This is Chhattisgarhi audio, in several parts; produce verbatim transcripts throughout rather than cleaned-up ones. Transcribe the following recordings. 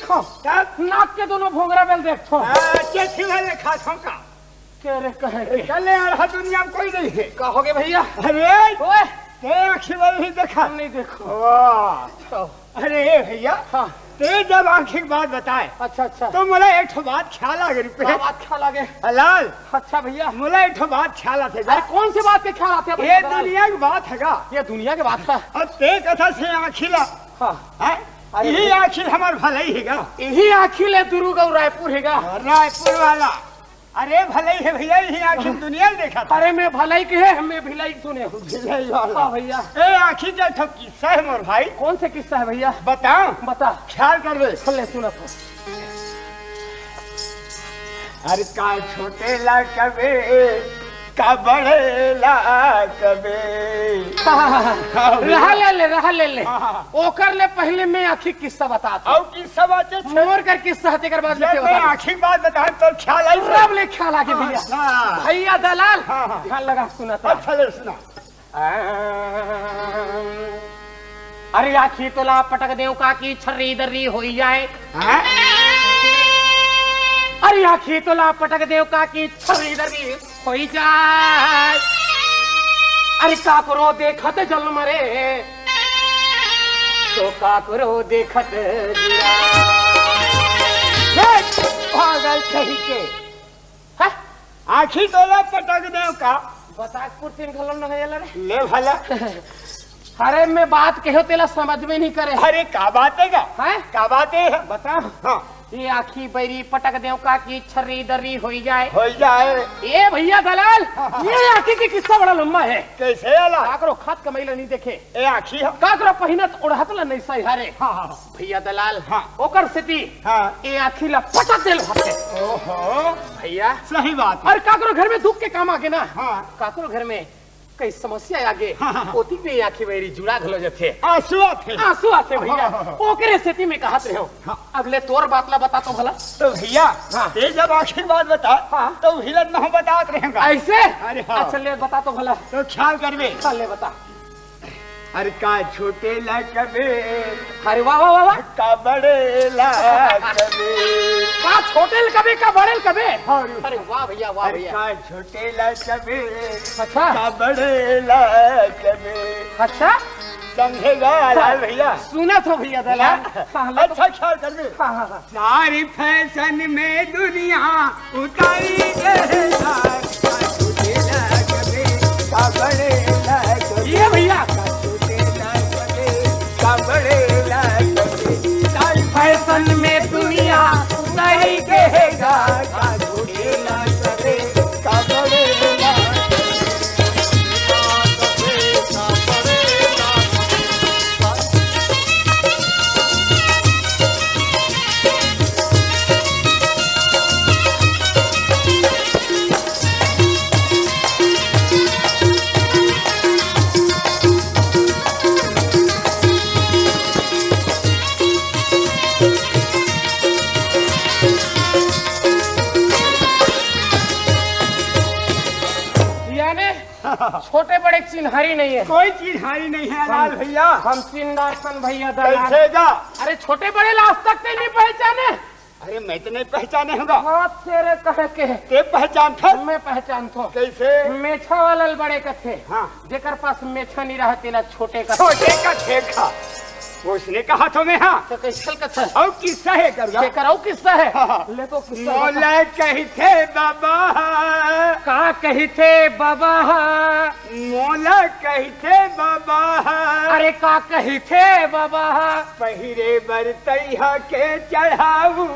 तब? नाक के दोनों भोंगरा बेल देखथो। आ, के खिला ले खाथो का? के रे कहे के? चले यार, हर दुनिया में कोई नहीं है। का होगे भैया? अरे, ओए! ते आँखी वाले नहीं देखा? नहीं देखो। वाह। तो अरे भैया, हाँ। ते जब आँखी के बात बताए, अच्छा, अच्छा। तो मोला एक ठो बात ख्याल आ गई रुपये। का बात ख्याल आ गए? हलाल। अच्छा भैया। मोला एक ठो बात ख्याल आथे अरे, कौन सी बात के ख्याल आथे ये भैया? दुनिया की बात है का? ये दुनिया की बात है। अब ते कथा से आँखी ला। हाँ। हैं? अरे यही भैया। आँखी हमार भलाई है का? यही आँखी ले दुर्ग और रायपुर है का? रायपुर वाला। अरे भलाई है भैया, यही आँखी में दुनिया देखा था। अरे मैं भलाई के है, मैं भिलाई सुने हूँ। भिलाई वाला। हाँ भैया। ए आँखी के ठो किस्सा है मोर भाई। कौन से किस्सा है भैया? बताओ। बता। ख्याल कर दे। सुन ले, सुना तो। अरे का छोटे ला कबे, का बड़े ला कबे। हाँ, हाँ, हाँ। हाँ, भैया। रहा ले ले, रहा ले ले। हाँ, हाँ। ओकर ले पहले मैं आँखी किस्सा बता था। और किस्सा बात है, मोर कर किस्सा है, तेकर बाद जब लेके मैं बता। आँखी बात बताए तो ख्याल आई। रब ले ख्याल आगे भैया। अच्छा। भैया दलाल, हाँ, हाँ। ध्यान लगा सुना था। अच्छा, ले सुना। अरे आँखी तोला पटक देव का की छर्री दर्री होई जाए। हाँ? अरे आँखी तोला पटक देव का की छर्री दर्री होई जाए। अरे काकरो देखत जल मरे, तो काकरो देखत जिया। हे, पागल कहीं के। हैं? आँखी तोला पटक देव का? बता कुर्सी में घलो न गयल रे। ले भला। अरे मैं बात कहो तेला समझ में नहीं करे। अरे का बात है का? हैं? का बात है? बता। हाँ। ये आँखी बैरी पटक देव का की छर्री दर्री होई जाए। होई जाए। ए भैया दलाल, हाँ, हाँ। ये आँखी के किस्सा बड़ा लंबा है। कैसे आला? काकरो खात कमैला नहीं देखे। ए आँखी ह। काकरो पहिनत ओढ़त ला नहीं सही हरे। हाँ, हाँ, हाँ। भैया दलाल, हाँ। ओकर सेती हाँ। ए आँखी ला पटक देल होथे। ओहो। भैया। सही बात है। और काकरो घर में दुख के काम आगे ना। हाँ। काकरो घर में कई समस्या आगे। हाँ, हाँ, हाँ। ओती में आँखी बैरी जुड़ा घलो जथे। आंसू आथे। आंसू आथे भैया। हाँ, हाँ, हाँ। ओकरे सेती में कहत रहो। हाँ। अगले तोर बात ला बता तो भला। तो भैया, हाँ। ते जब आँखी बात बता, हाँ। तो हिलन में हम बतात रहेंगा। ऐसे? अरे हाँ। अच्छा ले बता तो भला। तो ख्याल करबे। हाँ, ले बता। अरे का छोटे ला कबे। अरे वाह, वाह, वाह, वाह। का बड़े ला कबे। का छोटे ला कबे, का बड़े ला कबे। हाँ। अरे वाह भैया, वाह अरे भैया। का छोटे ला कबे। अच्छा। का बड़े ला कबे। अच्छा। समझेगा लाल भैया। सुना तो भैया दलाल। हाँ। हाँ, लो तो। अच्छा ख्याल करबे। हाँ, हाँ, हाँ। सारी फैशन में दुनिया उतारी दे सारी का छोटे ला कबे, का बड़े ला कबे, ये भैया। का छोटे ला कबे, का बड़े ला कबे। सारी फैशन में दुनिया उतारी देगा, का छोटे ला कबे, का बड़े ला कबे। यानी छोटे बड़े चिन्हारी नहीं है। कोई चिन्हारी नहीं है लाल भैया। हम चिन्ह डारथन भैया दलाल। कैसे जा? अरे छोटे बड़े ला आज तक ते नहीं पहचाने। अरे मैं तो नहीं पहचाने हूँ गा। हाँ, तेरे कहे के। ते पहचानथे? मैं पहचानथों। कैसे? मेछा वाला ल बड़े कथे। हाँ। जेकर पास मेछा नहीं रहा, तेला छोटे कथे। छोटे कथे का। उसने कहा तो मैं हाँ। तो कैसे कथे? और किस्सा है करुआ। तेकर और किस्सा है? हाँ, हाँ। ले तो किस्सा बता। मोला कहिथे बाबा। का कहिथे बाबा? मोला कहिथे बाबा। अरे का कहिथे बाबा? पहिरे बर तैहा के चढ़ाऊ।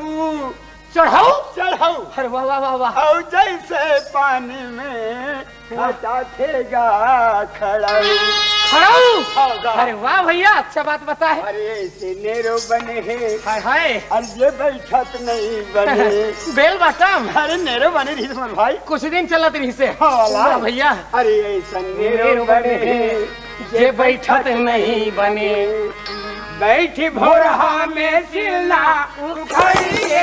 चढ़ाऊ? चढ़ाऊ। अरे वाह, वाह, वाह, वाह। अउ जैसे पानी में हटाथे गा खड़ाऊ। खड़ाऊ? हाँ, गा। अरे वाह भैया, अच्छा बात बता है। अरे ऐसे नेरो बने हैं। हाय, हाय। अरे ये बैठत नहीं बने। बेल बॉटम। अरे नेरो बने रही तुम्हारे भाई। कुछ दिन चलत रही से। हाँ, वाला। वाह भैया। अरे ऐसे नेरो नेरो बने बने हैं। जे बैठत नहीं बने। बैठी भोरहा में सिलना उखाड़ी के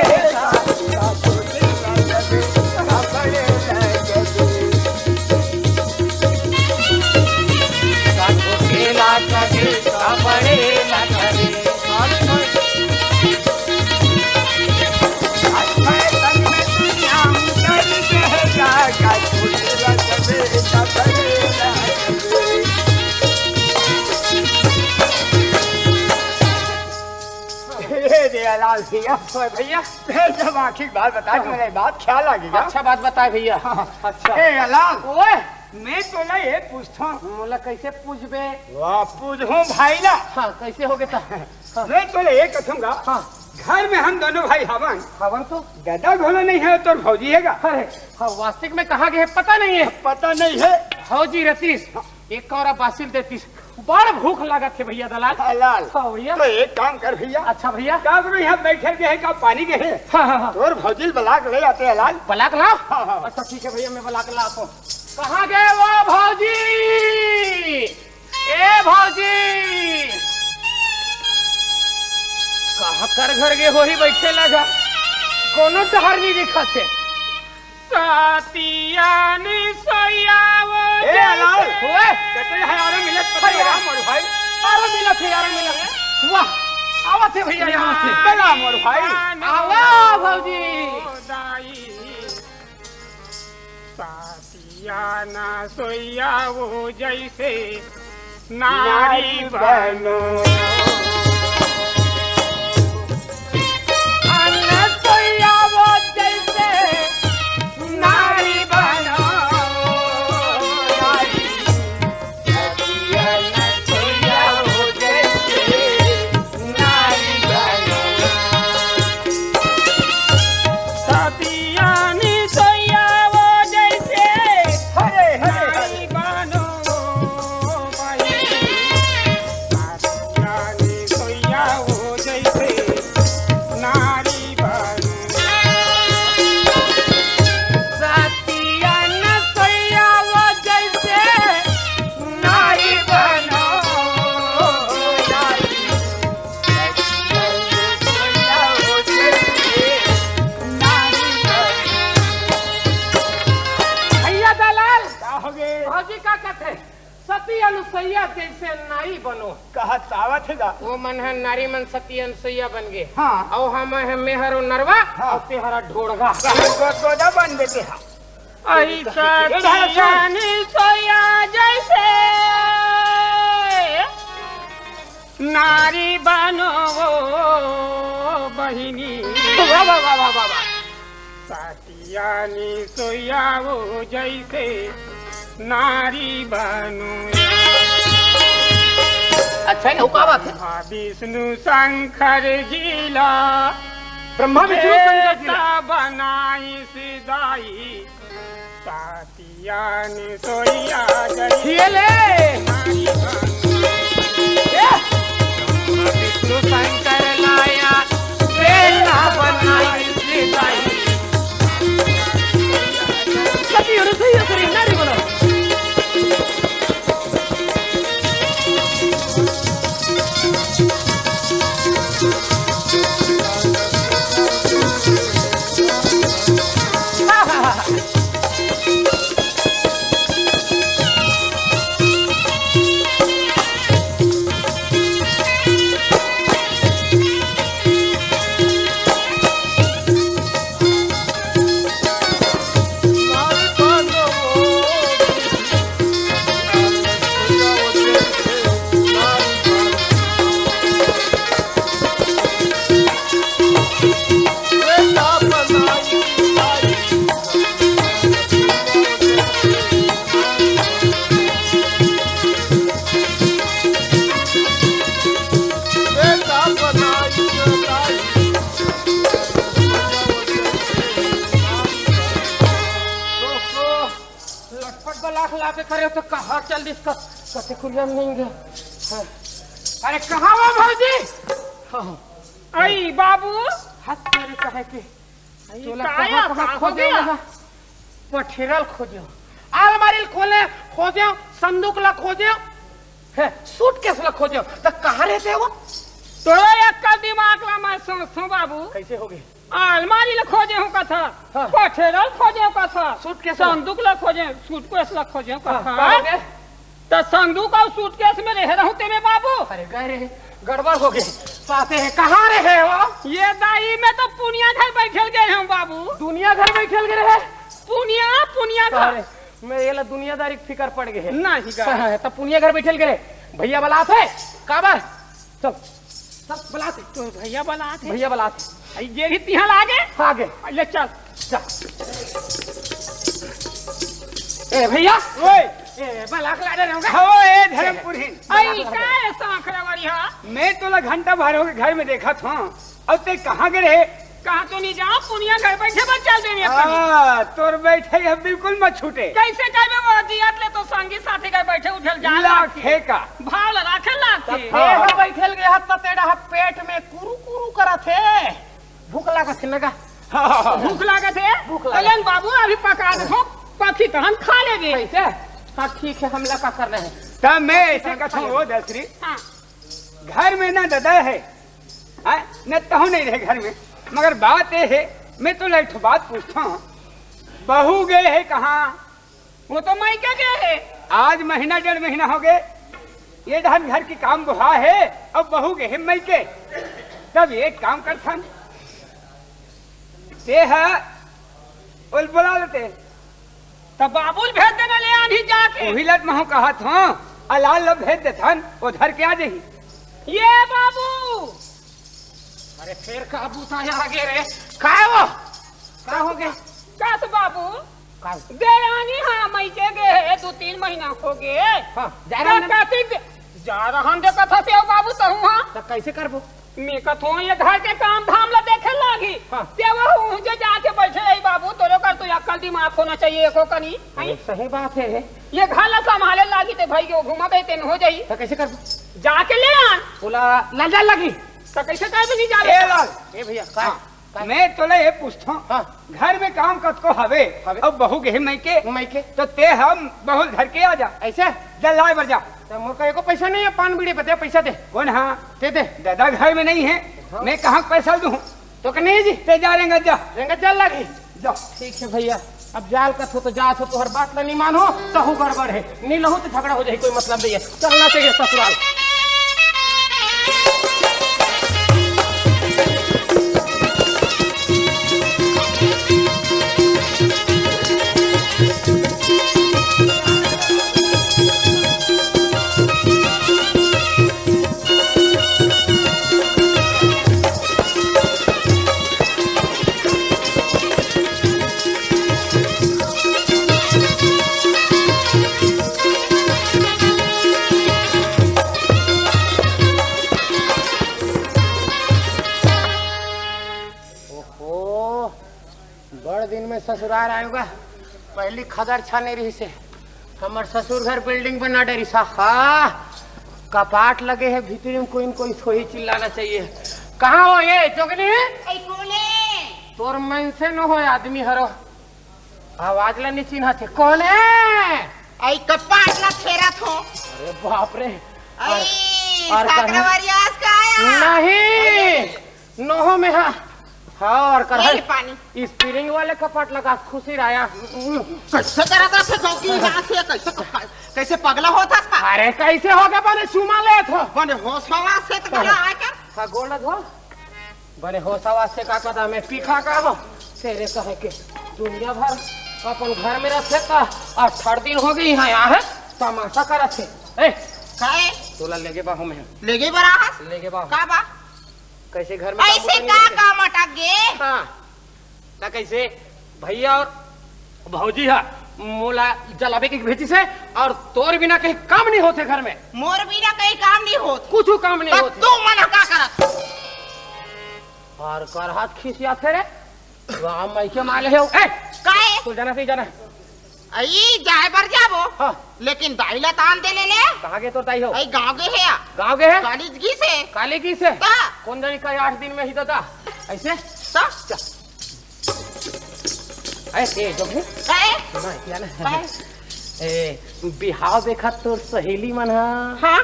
भैया, ओए भैया। ए, जब आखिर बात बता, हाँ। मेरा बात ख्याल आ गया। अच्छा बात बताए भैया। हाँ। अच्छा। ए, लाल। ओए। मैं तोला ये पूछता हूँ। मोला कैसे पूछबे? वाह, पूछूं भाई ना। हाँ, कैसे हो गया? हाँ। मैं तोला ये कथूंगा। हाँ। घर में हम दोनों भाई हवन। हवन तो? दादा घोलो नहीं है, तोर भौजी है का? अरे, हाँ, वास्तविक में कहाँ गए, पता नहीं है। पता नहीं है। भौजी रतीश, हाँ। एक कौरा बासिल देतीस। बड़ भूख लागत हे भैया दलाल। हाँ, लाल। हाँ भैया। तो एक काम कर भैया। अच्छा भैया। का करो, यहाँ बैठे के है, का पानी के है? हाँ, हाँ, हाँ। तोर भौजी बलाक ले आते हैं लाल। बलाक लाओ? हाँ, हाँ। अच्छा ठीक है भैया, मैं बलाक लाता हूँ। कहाँ गए वो भौजी? ए भौजी, कहाँ कर घर गए होही बैठे लगा, कोनो डहर नहीं दिखत हे। सतियानी सोयावो ए, जैसे। अलाल। ओए। कते है यार, मिलत पता अरे यार। यार, मोर भाई। अरे मिलत है यार, मिलत। वाह, आवत है भैया यहाँ से। बला मोर भाई। आवा भौजी। दाई। सतियाना सोयावो जैसे नारी बनो। अन सोयावो जैसे नारी बनो। नारी, सतियाना सोयावो जैसे नारी बनो। सतियानी सोयावो जैसे हरे, हरे, हरे। नारी बनो। भैया दलाल, का हो गे? भौजी का कथे? सती अनुसैया जैसे नाई बनो। कहत आवत हे गा। वो मन ह नारी मन सती अनुसैया बन गे। हाँ। अउ हम ह मेहर ओ नरवा, हाँ। अउ तेहरा ढोड़गा। गो-, गोदा बन देते हा। अई सती अनुसैया जैसे नारी बनो वो बहिनी। वाह, वाह, वाह, वाह, वाह, वाह। सतियानी सोयावो जैसे नारी बनो। अच्छा है, वो का बात है? ब्रह्मा विष्णु शंकर जी ला ब्रह्मा विष्णु शंकर जी ला। बेटा बनाई सिदाई। सतियानी सोया जैसे ये ले। नारी बनो। ए! ब्रह्मा विष्णु शंकर लाया, बेटा बनाई सिदाई। सती अनुसैया करी नारी बनो। लटपट बलाक लाके करे तो कहाँ चल दिस का, कते कुलिया में नहीं गया। हाँ। अरे कहाँ हुआ भौजी? हाँ। आई बाबू। हाथ तेरे कहे के। आई तोला काया कहाँ, कहाँ का हो खोजे गया? लगा? पठेरल खोजे, अलमारी ल खोले खोजे, संदूक ला खोजे, है, सूटकेस ला खोजे, त कहाँ रहते वो? तोरो एक का दिमाग ला मैं सोचथों बाबू। कैसे हो गए? अलमारी ला खोजे हूँ कथा, हाँ। पठेरल खोजे हूँ कथा, सूटकेस ला। संदूक ला खोजे, सूटकेस ला खोजे हूँ हाँ, कथा। का हो गए? त संदूक अउ सूटकेस में रहे रहूं तेमे बाबू। अरे गए रहे, गड़बड़ हो गए। साथे है, कहाँ रहे हो? ये दाई में तो पुनिया घर बैठल गए हम बाबू। दुनिया घर बैठल गए रहे? पुनिया, पुनिया घर। अरे, मैं ये ला दुनियादारी के फिकर पड़ गए है। नहीं गा। हाँ, हाँ, तब पुनिया घर बैठल गए रहे। भैया बलात है, काबर? चल। सब बलात हे। तोर भैया बलात हे। भैया बलात हे। अई, ये भी तिहा लागे? आगे। ले चल। जा। ए भैया। ओए। ए, बलाक लाडे रहोगे? हो, ए धर्मपुरहीन। अई, बलाक लाडे। काय सांकरा वाली हा? मैं तोला घंटा भर होगे घर में देखत हंव। अउ ते कहां गे रहे? कहां तो नहीं जांव, पुनिया घर बैठे बर चल देनी अपन। हां, तोर बैठे अब बिल्कुल मत छूटे। कैसे कहबे वो जियत ले तो संगी साथी घर बैठे उठल जा ला लागथे। खेका। भाव लगा के लागथे। तब ए, हाँ। बैठल गे हत त तेरा हा पेट में कुरु कुरु करत हे। भूख लागत हे ना गा? हां, हां, हां। भूख लागत हे? भूख लागत। अलेन बाबू, अभी पका देथंव, पकही तहन खा लेबे। कैसे? हां, ठीक हे, हमला का करना हे? तब मैं ऐसे कथंव, ओ दसरी, हां। घर में ना ददा हे, हां, न तहूं नहीं रहे घर में, मगर बात ये हे, मैं तोला एक ठो बात पूछथंव, बहू गे हे कहां? वो तो मइके गे हे। आज महीना डेढ़ महीना होगे, ये डहन घर के काम बोहा हे, अउ बहू गे हे मइके। तब एक काम करथन, ते हा ओला बोला लेते। त बाबू ल भेज देना, ले आनही जाके। उही ल त महूं कहत हंव, अलाल ल भेज देथन, ओ धर के आ जाही। ये बाबू। अरे फेर का बूता आगे रे? का हे वो? का होगे? कस बाबू? का? दे आनी हा, मइके गे हे, दू तीन महीना होगे। हां, जा रहा हूं। कति दे-, जा रहा हूं, देखत हस ओ बाबू, तहूं हा। त कैसे करबो? मैं कथंव, ये घर के काम धाम ला देखे लागी। हां। ते वो उहें जे जाके बैठे रही बाबू, तोरो कर तो अक्कल दिमाग होना चाहिए एको कनी। अरे, सही बात हे। ये घर ला संभाले लागी ते भाई के घुमा दे तेन हो जाई। त कैसे करबो? जाके ले आन। ओला लाल जाल लागी। त कैसे करबे नहीं जावे? ए लाल। ए भैया, का? हां। का? मैं तोला ये पूछथंव, हां। घर में काम कतको हवे, हवे। अब बहू गे हे मइके, मइके। त ते हा बहू ल धर के आ जा। ऐसे? जा लाय बर जा। त मोर का एको पैसा नहीं हे, पान बीड़ी बदे पैसा दे। कोन हा? ते दे। ददा घर में नहीं हे, हां। मैं कहां पैसा दूं? तो के नहीं जी। ते जा रेंगत जा। रेंगत जा लागी। जा। ठीक हे भैया, अब जाल कथो त जात हंव, तोहर बात ला नहीं मानहूं, तहूं गड़बड़ हे। नहीं लहू त झगड़ा हो जाही, कोई मतलब नहीं हे। चलना चाहिए ससुराल। ओहो, बड़ दिन में ससुरार आयो गा। पहली खदर छाने रहिसे। हमर ससुर घर building बना डरिस। हा, कपाट लगे हे भीतरी में, कोई न कोई सोही चिल्लाना चाहिए। कहां हो ये जोगनी? अई कोने? तोर मन से न हो आदमी हरो। आवाज ला नहीं चिन्हत हे। कोने? अई कपाट ला फेरत हंव। अरे बाप रे। अई, और, और साकरा कहां? वारी आस का आया? नहीं। अई। नोहो में हा। हां, और कर नहीं, है। पानी। Spring वाले कपाट लगा, खुशी राया। कैसे करत रथे चौकी यहां से, कैसे, कैसे पगला होत हस? अरे, कैसे होगे, बने चुमा लेत हंव। बने होश हवास हे त गला आय कर। हां, गोड़ धो। बने होश हवास हे का कदा मैं पीखा का हंव? तेरे कहे के दुनिया भर अपन घर में रथे का, अठारह दिन होगे यहां आए हे, तमाशा करत हे। ए, काहे? तोला लेगे बा हंव मैं। लेगे बर आहस? लेगे बा। का बा? कैसे घर में ऐसे काम का होता नहीं काम अटक गे? हां। त कैसे भैया और भौजी हा मोला जलावे के भेजिस हे और तोर बिना कहीं काम नहीं होथे घर में। मोर बिना कहीं काम नहीं होत। कुछ काम नहीं होत। तू मन का करत? और कर हाथ खिसियाथे रे। वाह, मइके माले हे। ए, काहे? तू जाना सही जाना। अई, जाए बर जाबो। हां। लेकिन दाई ला तान दे ले ले। कहां गे तोर दाई हो? अई, गांव गे हे या। गांव गे हे? कालीज गिस हे। काली गिस हे? त? कोन जानी का आठ दिन में ही ददा। ऐसे? त? चल। अरे, ए, जो भी। काहे? सुना, क्या ना? काहे? ए, बिहाव देखा तोर सहेली मन हा। हां।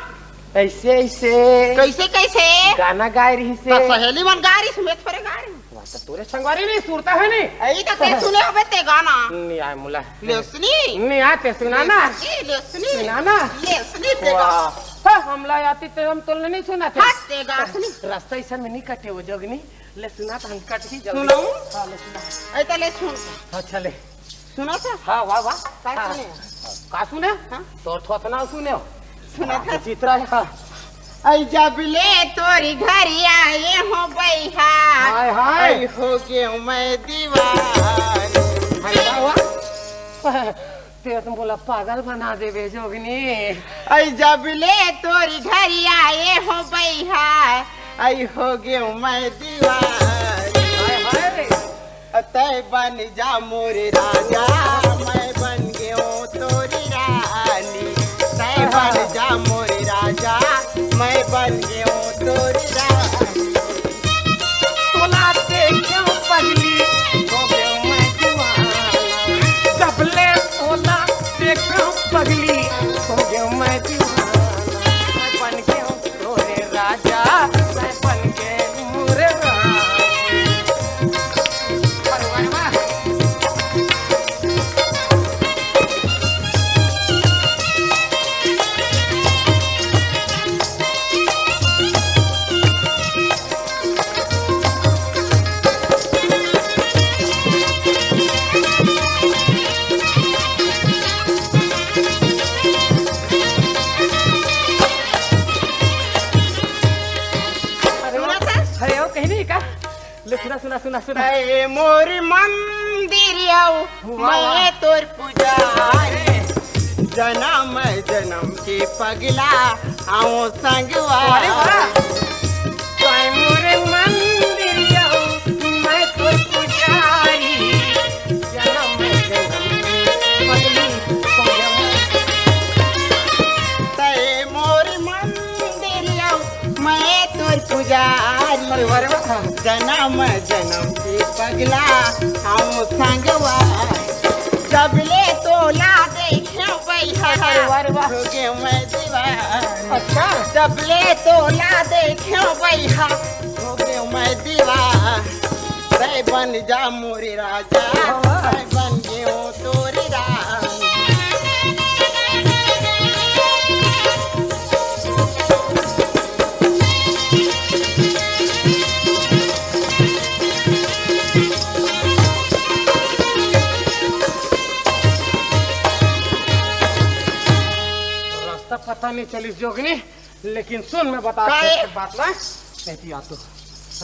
ऐसे, ऐसे। कैसे, कैसे? गाना गाए रहिसे। त सहेली मन गाए रहिस, मैं थोरे गाए रहिस। वाह, त तोरे संगवारी नहीं सुरता है नहीं। अई त ते सुने होबे ते गाना। नहीं आए मुला। ले सुनी। नहीं आए ते सुना ना। ले सुनी। सुना ना। ले सुनी ते वाह। गाना। हां, हमला आती ते हम तोल नहीं सुना थे। हट ते गा सुनी। रास्ता ऐसा में नहीं कटे वो जोगनी। ले सुना त हम कट ही जल्दी। सुनाऊं? हां, ले सुना। अई त ले सुन। अच्छा ले। सुना था? हां, वाह, वाह। का हां। सुने? का सुने? हां? तोर थोथना सुने हो। सुना था? चित्रा है, हां। अई जब ले तोरी घर आए हो बइहा, हाय, हाय। अई हो गेंव मैं दीवान। अरे वाह, वाह। तें तो मोला पागल बना देबे जोगिनी। अई जब ले तोरी घर आए हो बइहा, अई हो गेंव मैं दीवान। हाय, हाय। तैं बन जा मोरे राजा, मैं बन गेंव तोरी रानी। तैं बन जा मोरे राजा, मैं बन गेंव तोरी रानी। तोला देखेंव पगली, हो गेंव मैं दीवाना। जब ले तोला देखेंव पगली, हो गेंव मैं दीवाना। मैं बन गेंव तोरे राजा, मैं बन गेंव मोरे रानी। अरे वाह, वाह। अरे वाह। सुना था? अरे, अउ कहीं नहीं का? ले, सुना, सुना, सुना, सुना। ए मोर मंदिर आऊ, वाह, वाह। मैं तोर पुजारी। जनम जनम के पगला हंव संगवारी। अरे वाह। तैं मोर मंदिर आऊ, मैं तोर पुजारी। जनम जनम के पगली, तैं मोर मंदिर आऊ, मैं तोर पुजारी। अरे वाह, अरे वाह। जनम जनम के पगला हंव संगवारी। जब ले तोला देखेंव बइहा, अरे वाह, अरे वाह। हो गेंव मैं दीवाना। अच्छा। जब ले तोला देखेंव बइहा, हो गेंव मैं दीवाना। तैं बन जा मोरे राजा, वाह। तैं बन गेंव तोरी रानी। रास्ता पता नहीं चलिस जोगिनी, लेकिन सुन, मैं बता काहे? एक बात ना, नहीं पिया तू।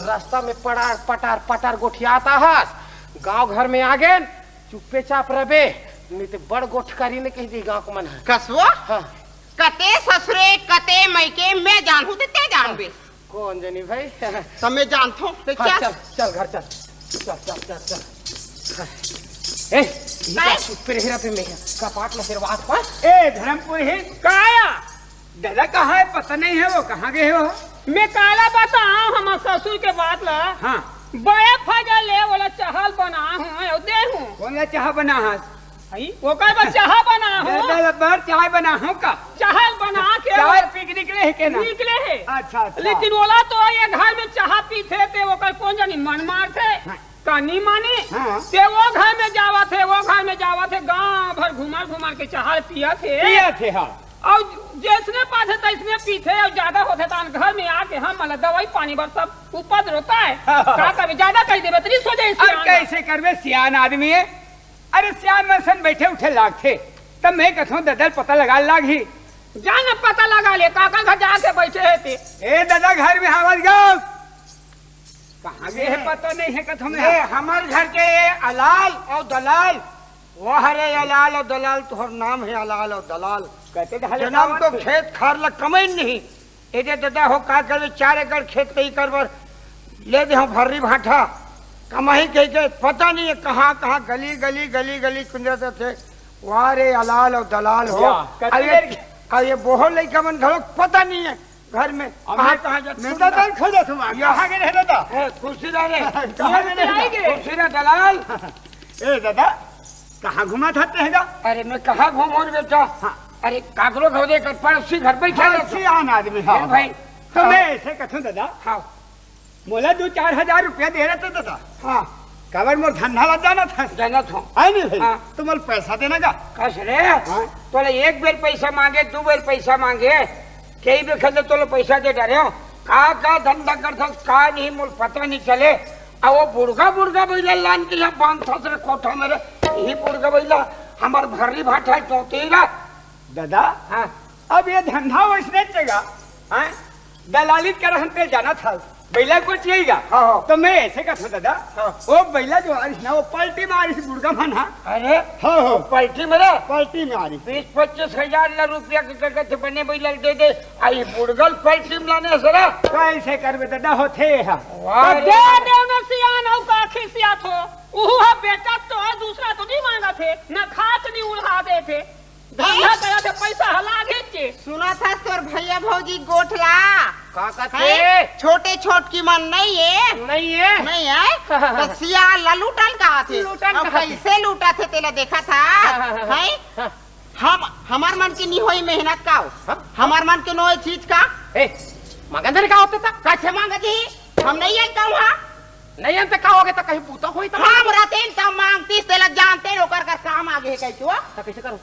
रास्ता में पटार पटार पटार गोठियात हस, गांव घर में आ गेन, चुप्पे चाप रबे, नहीं तो बड़ गोठ करी ने कहि दी गांव के मन ह। कसवा? हाँ। कते ससुरे, कते मइके, मैं जानहूं ते तैं जानबे। कौन जनी भाई? त मैं जानथों, ते हाँ, क्या? चल, चल घर चल। चल, चल, चल, चल। ए, ये काहे? चुप्पे रहे रहा पे मैं, कपाट में सिरवात पर। ए, धर्मपुरी, काया? दादा कहाँ हे? पता नहीं हे वो, कहाँ गे हे वो? मैं काला बतावं हमर ससुर के बात ला। हाँ। बड़े फजा ले ओला चाहा ल बनाहूं अउ देहूं। कोन ला चाहा बनाहस? हई, ओकर बर चाहा बनाहूं। दादा ला बर चाहा बनाहूं का? चाहा ल बना के चाय पी के निकले हे के ना? निकले हे। अच्छा, अच्छा। लेकिन ओला तो ये घर में चाहा पीथे ते ओकर कोन जनी मन मारथे। हाँ। कानी मानी, हाँ। ते वो घर में जावत हे, वो घर में जावत हे, गांव भर घुमर घुमर के चाहा पियत हे। पियत हे, हाँ। अउ जइसने पाथे तइसने पीथे, अउ जादा होथे त घर में आके हमन ला दवाई पानी बर सब उपद्रव होथे। हाँ। का करबे, जादा कहि देबे त रिस हो जाही अब सियान। कइसे करबे, सियान आदमी हे। अरे सियान मन सन बइठे उठे लागथे, त मैं कथों ददा ल पता लगा लागही। जा ना पता लगा ले, काकर घर जाके बइठे हे ते। ए ददा घर में हवस गा। कहाँ गे हे पता नहीं हे कथों ले, मैं। हमर घर के ये अलाल अउ दलाल, वाह रे अलाल अउ दलाल, तोहर नाम हे अलाल अउ दलाल। कते ढाले जनम तो खेत खार ला कमइन नहीं। ए दे ददा हो, का करबे, चार एकड़ खेत कहीं कर बर ले दे हंव भर्री भाठा, कमाही कहिके पता नहीं हे कहाँ कहाँ गली गली गली गली कुंदरत रथे। वाह रे अलाल अउ दलाल हो। या, कते अरे, देर के अरे, ये बोहो लइका मन घलो पता नहीं हे। घर में अब कहाँ, मैं, कहाँ जात मैं सुन तो ना। दल खोजत हूँ, कहाँ गे रहे दादा? ए, खुशी रह रे। कहाँ गे रहे दादा? खुशी रह दलाल। ए दादा, कहाँ घुमत हस तें गा? अरे मैं कहाँ घूमूं रे बेटा? हाँ। अरे काकरो घर दे कर पड़ोसी घर बैठा रहता। पड़ोसी आन आदमी, हाँ, ए भाई। तो हाँ। मैं ऐसे कथूं दादा, हाँ। मोला दो चार हजार रुपया दे रहे थे दादा। हाँ। काबर मोर धंधा ला जानत हस? जानत हूँ। है नहीं भाई? हाँ। तो मोला पैसा देना का? कस रे? हाँ। तोला एक बेर पैसा मांगे, दो बेर पैसा मांगे, कई बेर खेल तोला पैसा दे डरे हो। का, का धंधा करथस, का नहीं, मोला पता नहीं चले। आ वो बुढ़गा, बुढ़गा बइला लान के यहाँ बांधथस रे कोठा में रे। यही बुढ़गा बइला हमर भर्री भाठा चौथी रा। दादा, हाँ। अब ये धंधा वइसने चलेगा, हैं? दलाली करहन ते जाना था, बइला को चाहिएगा। हाँ, हाँ। तो मैं ऐसे कहता हूँ दादा, हाँ। वो बइला जो आरिस ना, वो पलटी मारिस बुड़गा मन हा। अरे, हाँ, हाँ। पलटी मारा? पलटी मारिस। बीस पच्चीस हजार ला रुपया के कहे थे बने बइला दे दे, आई बुड़गल पलटी में लाने सरा। कैसे करबे दादा, होथे हा। वाह तो रे। दे दे ना सियान, अउ का खिसियात हो? उहू हा बेचत तो हे, दूसरा तो नहीं मांगत हे, ना खात नहीं उड़ा देथे। धंधा करत हे, पैसा हला घेंचे। सुनत हस तोर भैया भौजी गोठला? का कथे? हैं? छोटे छोटकी मन नहीं हे? नहीं हे? नहीं हे? तो सियान ला लूटन का आथे? लूटन अब का आथे? कैसे लूटत हे तेला देखत हा? हाँ, हाँ, हाँ, हाँ। हैं? हाँ। हम, हमर मन के नहीं होई मेहनत का हो? हाँ? हमर मन के नोए चीज का? ए, मांगन दे का होता था? कैसे मांग जी? हम नहीं आन कहूँ हा? नहीं आन तो का होगे तो कहीं पूता होई तो? हम रहते हैं तब मांगतीस, तेला जानते हैं, ओकर कर काम आगे है कह के वो। तो कैसे करूँ?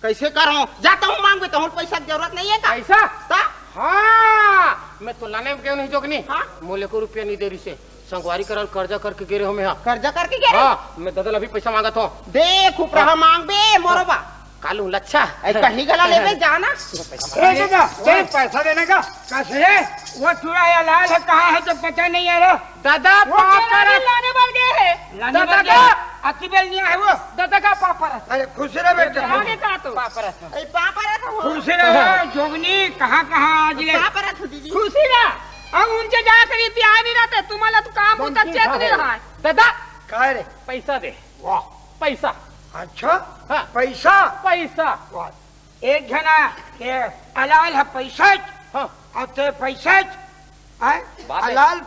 कैसे करो? जाता हूँ मांगबे, तो पैसा के जरूरत नहीं है का? पैसा? ता? हाँ, मैं तो लाने में गयो नहीं जोगनी। हाँ? मोले को रुपया नहीं दे रही से। संगवारी करल कर्जा करके गे रहे हो मैं हा। कर्जा करके गे रहे? हाँ, मैं ददल अभी पैसा मांगत हो। देख, उपरा हाँ। मांगबे, मोरो बा। कालू लच्छा। ए, कहीं गला लेबे जाना। ए, दादा, ए, पैसा देने का? कैसे? वो चूड़ा या लाल है, कहाँ है, जब पता नहीं आ रहा। दादा, वो पाँव चुराने परत। लाने बर गए हैं। लाने दादा बर गए का। हैं। अति बेल नहीं आए वो। दादा का पाँव परत। अरे, खुश रहे बेटा। आगे का तो? पाँव परत। ए, पाँव परत हो। खुश रहे, जोगनी, कहाँ, कहाँ आज ले। पाँव परत हो, दीदी। खुशी ना। अब उनके जाकर इतिहास नहीं रहते, तुम्हारा तो काम होता, चेत नहीं रहा है। दादा। काय रे? पैसा दे। वाह। पैसा। अच्छा? हाँ। पैसा? पैसा। वाह। एक झना के अलाल ह पैसा च, हाँ। अउ ते पैसा च, हैं? बात है। अलाल